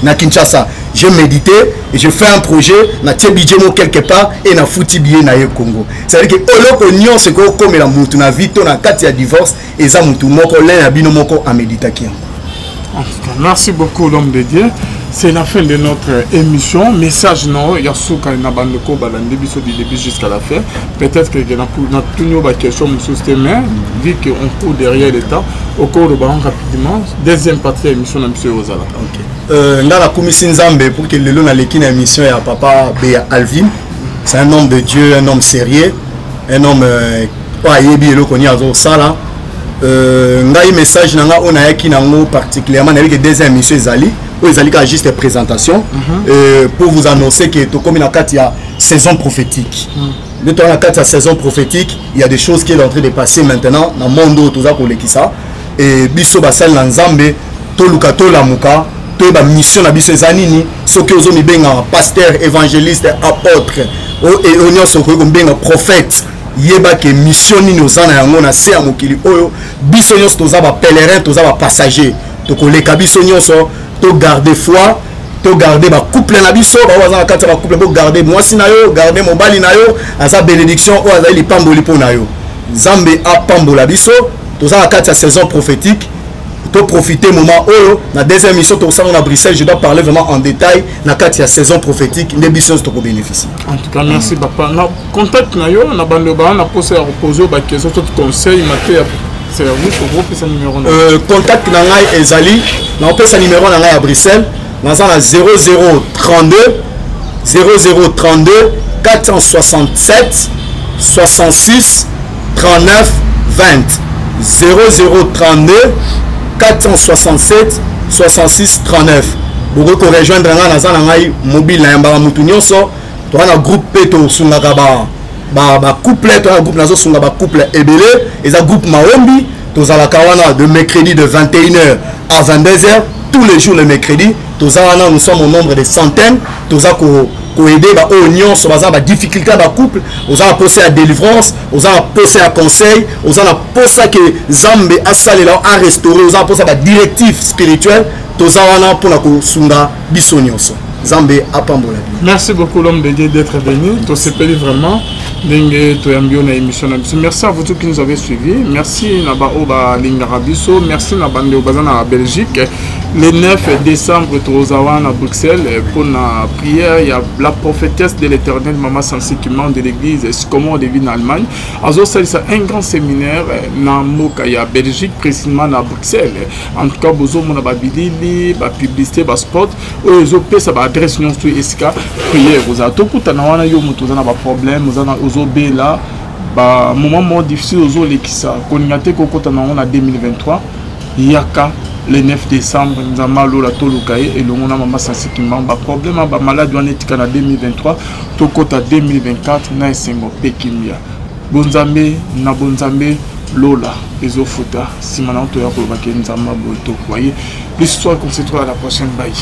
na Kinshasa, j'ai médité et je fais un projet, natie budget mo quelque part et nafuti billet na ye Congo. C'est à dire que eloko nyonso ekokomela mutu na vie to na kati ya divorce, eza mutu moko, l'un ya bino moko améditaki yango. En tout cas, merci beaucoup, l'homme de Dieu. C'est la fin de notre émission. Message non, ya suka na bandeko balandi biso du début jusqu'à la fin. Peut-être que dans tous nos questions mosusu, mais vu qu'on court derrière le temps, au cours de rapidement, deuxième partie de l'émission na biso ozala. OK. Nga nakumisi Nzambe pour que lelo naleki na émission ya papa Bea Alvin. C'est un homme de Dieu, un homme sérieux, un homme oyo ayebi eloko nini azosala. Ngai message na nga oyo nayaki nango particulièrement, nayebi ke deuxième émission ezali, oyo ezali kaka juste présentation, pour vous annoncer que tokomi na kati ya saison prophétique. Nde toza na kati ya saison prophétique, il y a des choses qui est en train de passer maintenant na monde oyo toza kolekisa. E biso basali na Nzambe, toluka tolamuka, toyeba mission na biso eza nini. Soki ozomibengaka pasteur, évangéliste, apôtre, oyo nyonso okoki komibenga prophète, yeba ke mission nini oza na yango na se ya mokili oyo. Biso nyonso toza bapèlerin, toza bapassager, tokoleka biso nyonso. Togarde foi, togarde bacouple na biso. Bao baza na kati ya bacouple, bogarde mwasi na yo, garde mobali na yo, aza bénédiction oyo azali lipamboli mpo na yo. Nzambe apambola biso. Toza na kati ya saison prophétique, toprofite moment oyo. Na deuxième mission tokosala na Bruxelles, je dois parler vraiment en détail na kati ya saison prophétique nde biso nyonso tokobénéficie. En tout cas, merci papa. Na contact na yo, na bando baa na posa ya kopose yo baquestion to conseil, mateya, service, okopesa numéro na Contact na ngai ezali, naopesa numéro na ngai ya Bruxelles. Naza na 0032 0032 467 66 39 20, 0032 467 66 39. Bokoki korejoindre ngai, naza na ngai mobile, nayambaka motu nyonso. Toza na groupe mpe tosungaka bacouple. Toza na groupe, nazosunga bacouple ebele, eza groupe Maombi. Tozalaka wana de mercredi de 21h à 22h, tous les jours le mercredi toza wana. Nous sommes au nombre de centaines. Toza koaider baoyo nyonso baza na badifficulté ya bacouple. Oza na posa ya délivrance, oza na posa ya conseil, oza na posa ke Nzambe asalela, arestaure, oza na posa badirective spirituelle, toza wana mpona kosunga biso nyonso. Nzambe apambola bino. Merci beaucoup, l'homme de Dieu, d'être venu. Tosepeli vraiment ndenge toyambi yo na émission na biso. Merci à vous tous qui nous avez suivi. Merci na baoyo balingaka biso. Merci na bandeko baza na Belgique. Le 9 décembre, toza wana na Bruxelles mpona prière ya la prophétesse de l'Éternel, Mama Sansi Kimbangu, de l'église Sycomore de Vie na Allemagne. Azosalisa un grand séminaire na mboka ya Belgique, précisément na Bruxelles. En tout cas, bozomona babilili, bapublicité, baspot oyo ezopesa baadresse nyonso esika prière ozala. Tokutana wana. Yo moto oza na baproblème, oza ozobela, bamoment moko difficile ozolekisa, kolinga te kokota nango na 2023, yaka le 9 décembre. Nzambe alola, toluka ye elongo na Mama Sansi Kimbangu. Baproblème, bamaladi wana etika na 2023, tokota 2024 na esengo mpe kimia. Bonzambe na bonzambe, lola ezofuta. Nsima na toya kolobaki Nzambe boye, tokoye l'histoire. Qu'on se trouve à la prochaine, bye.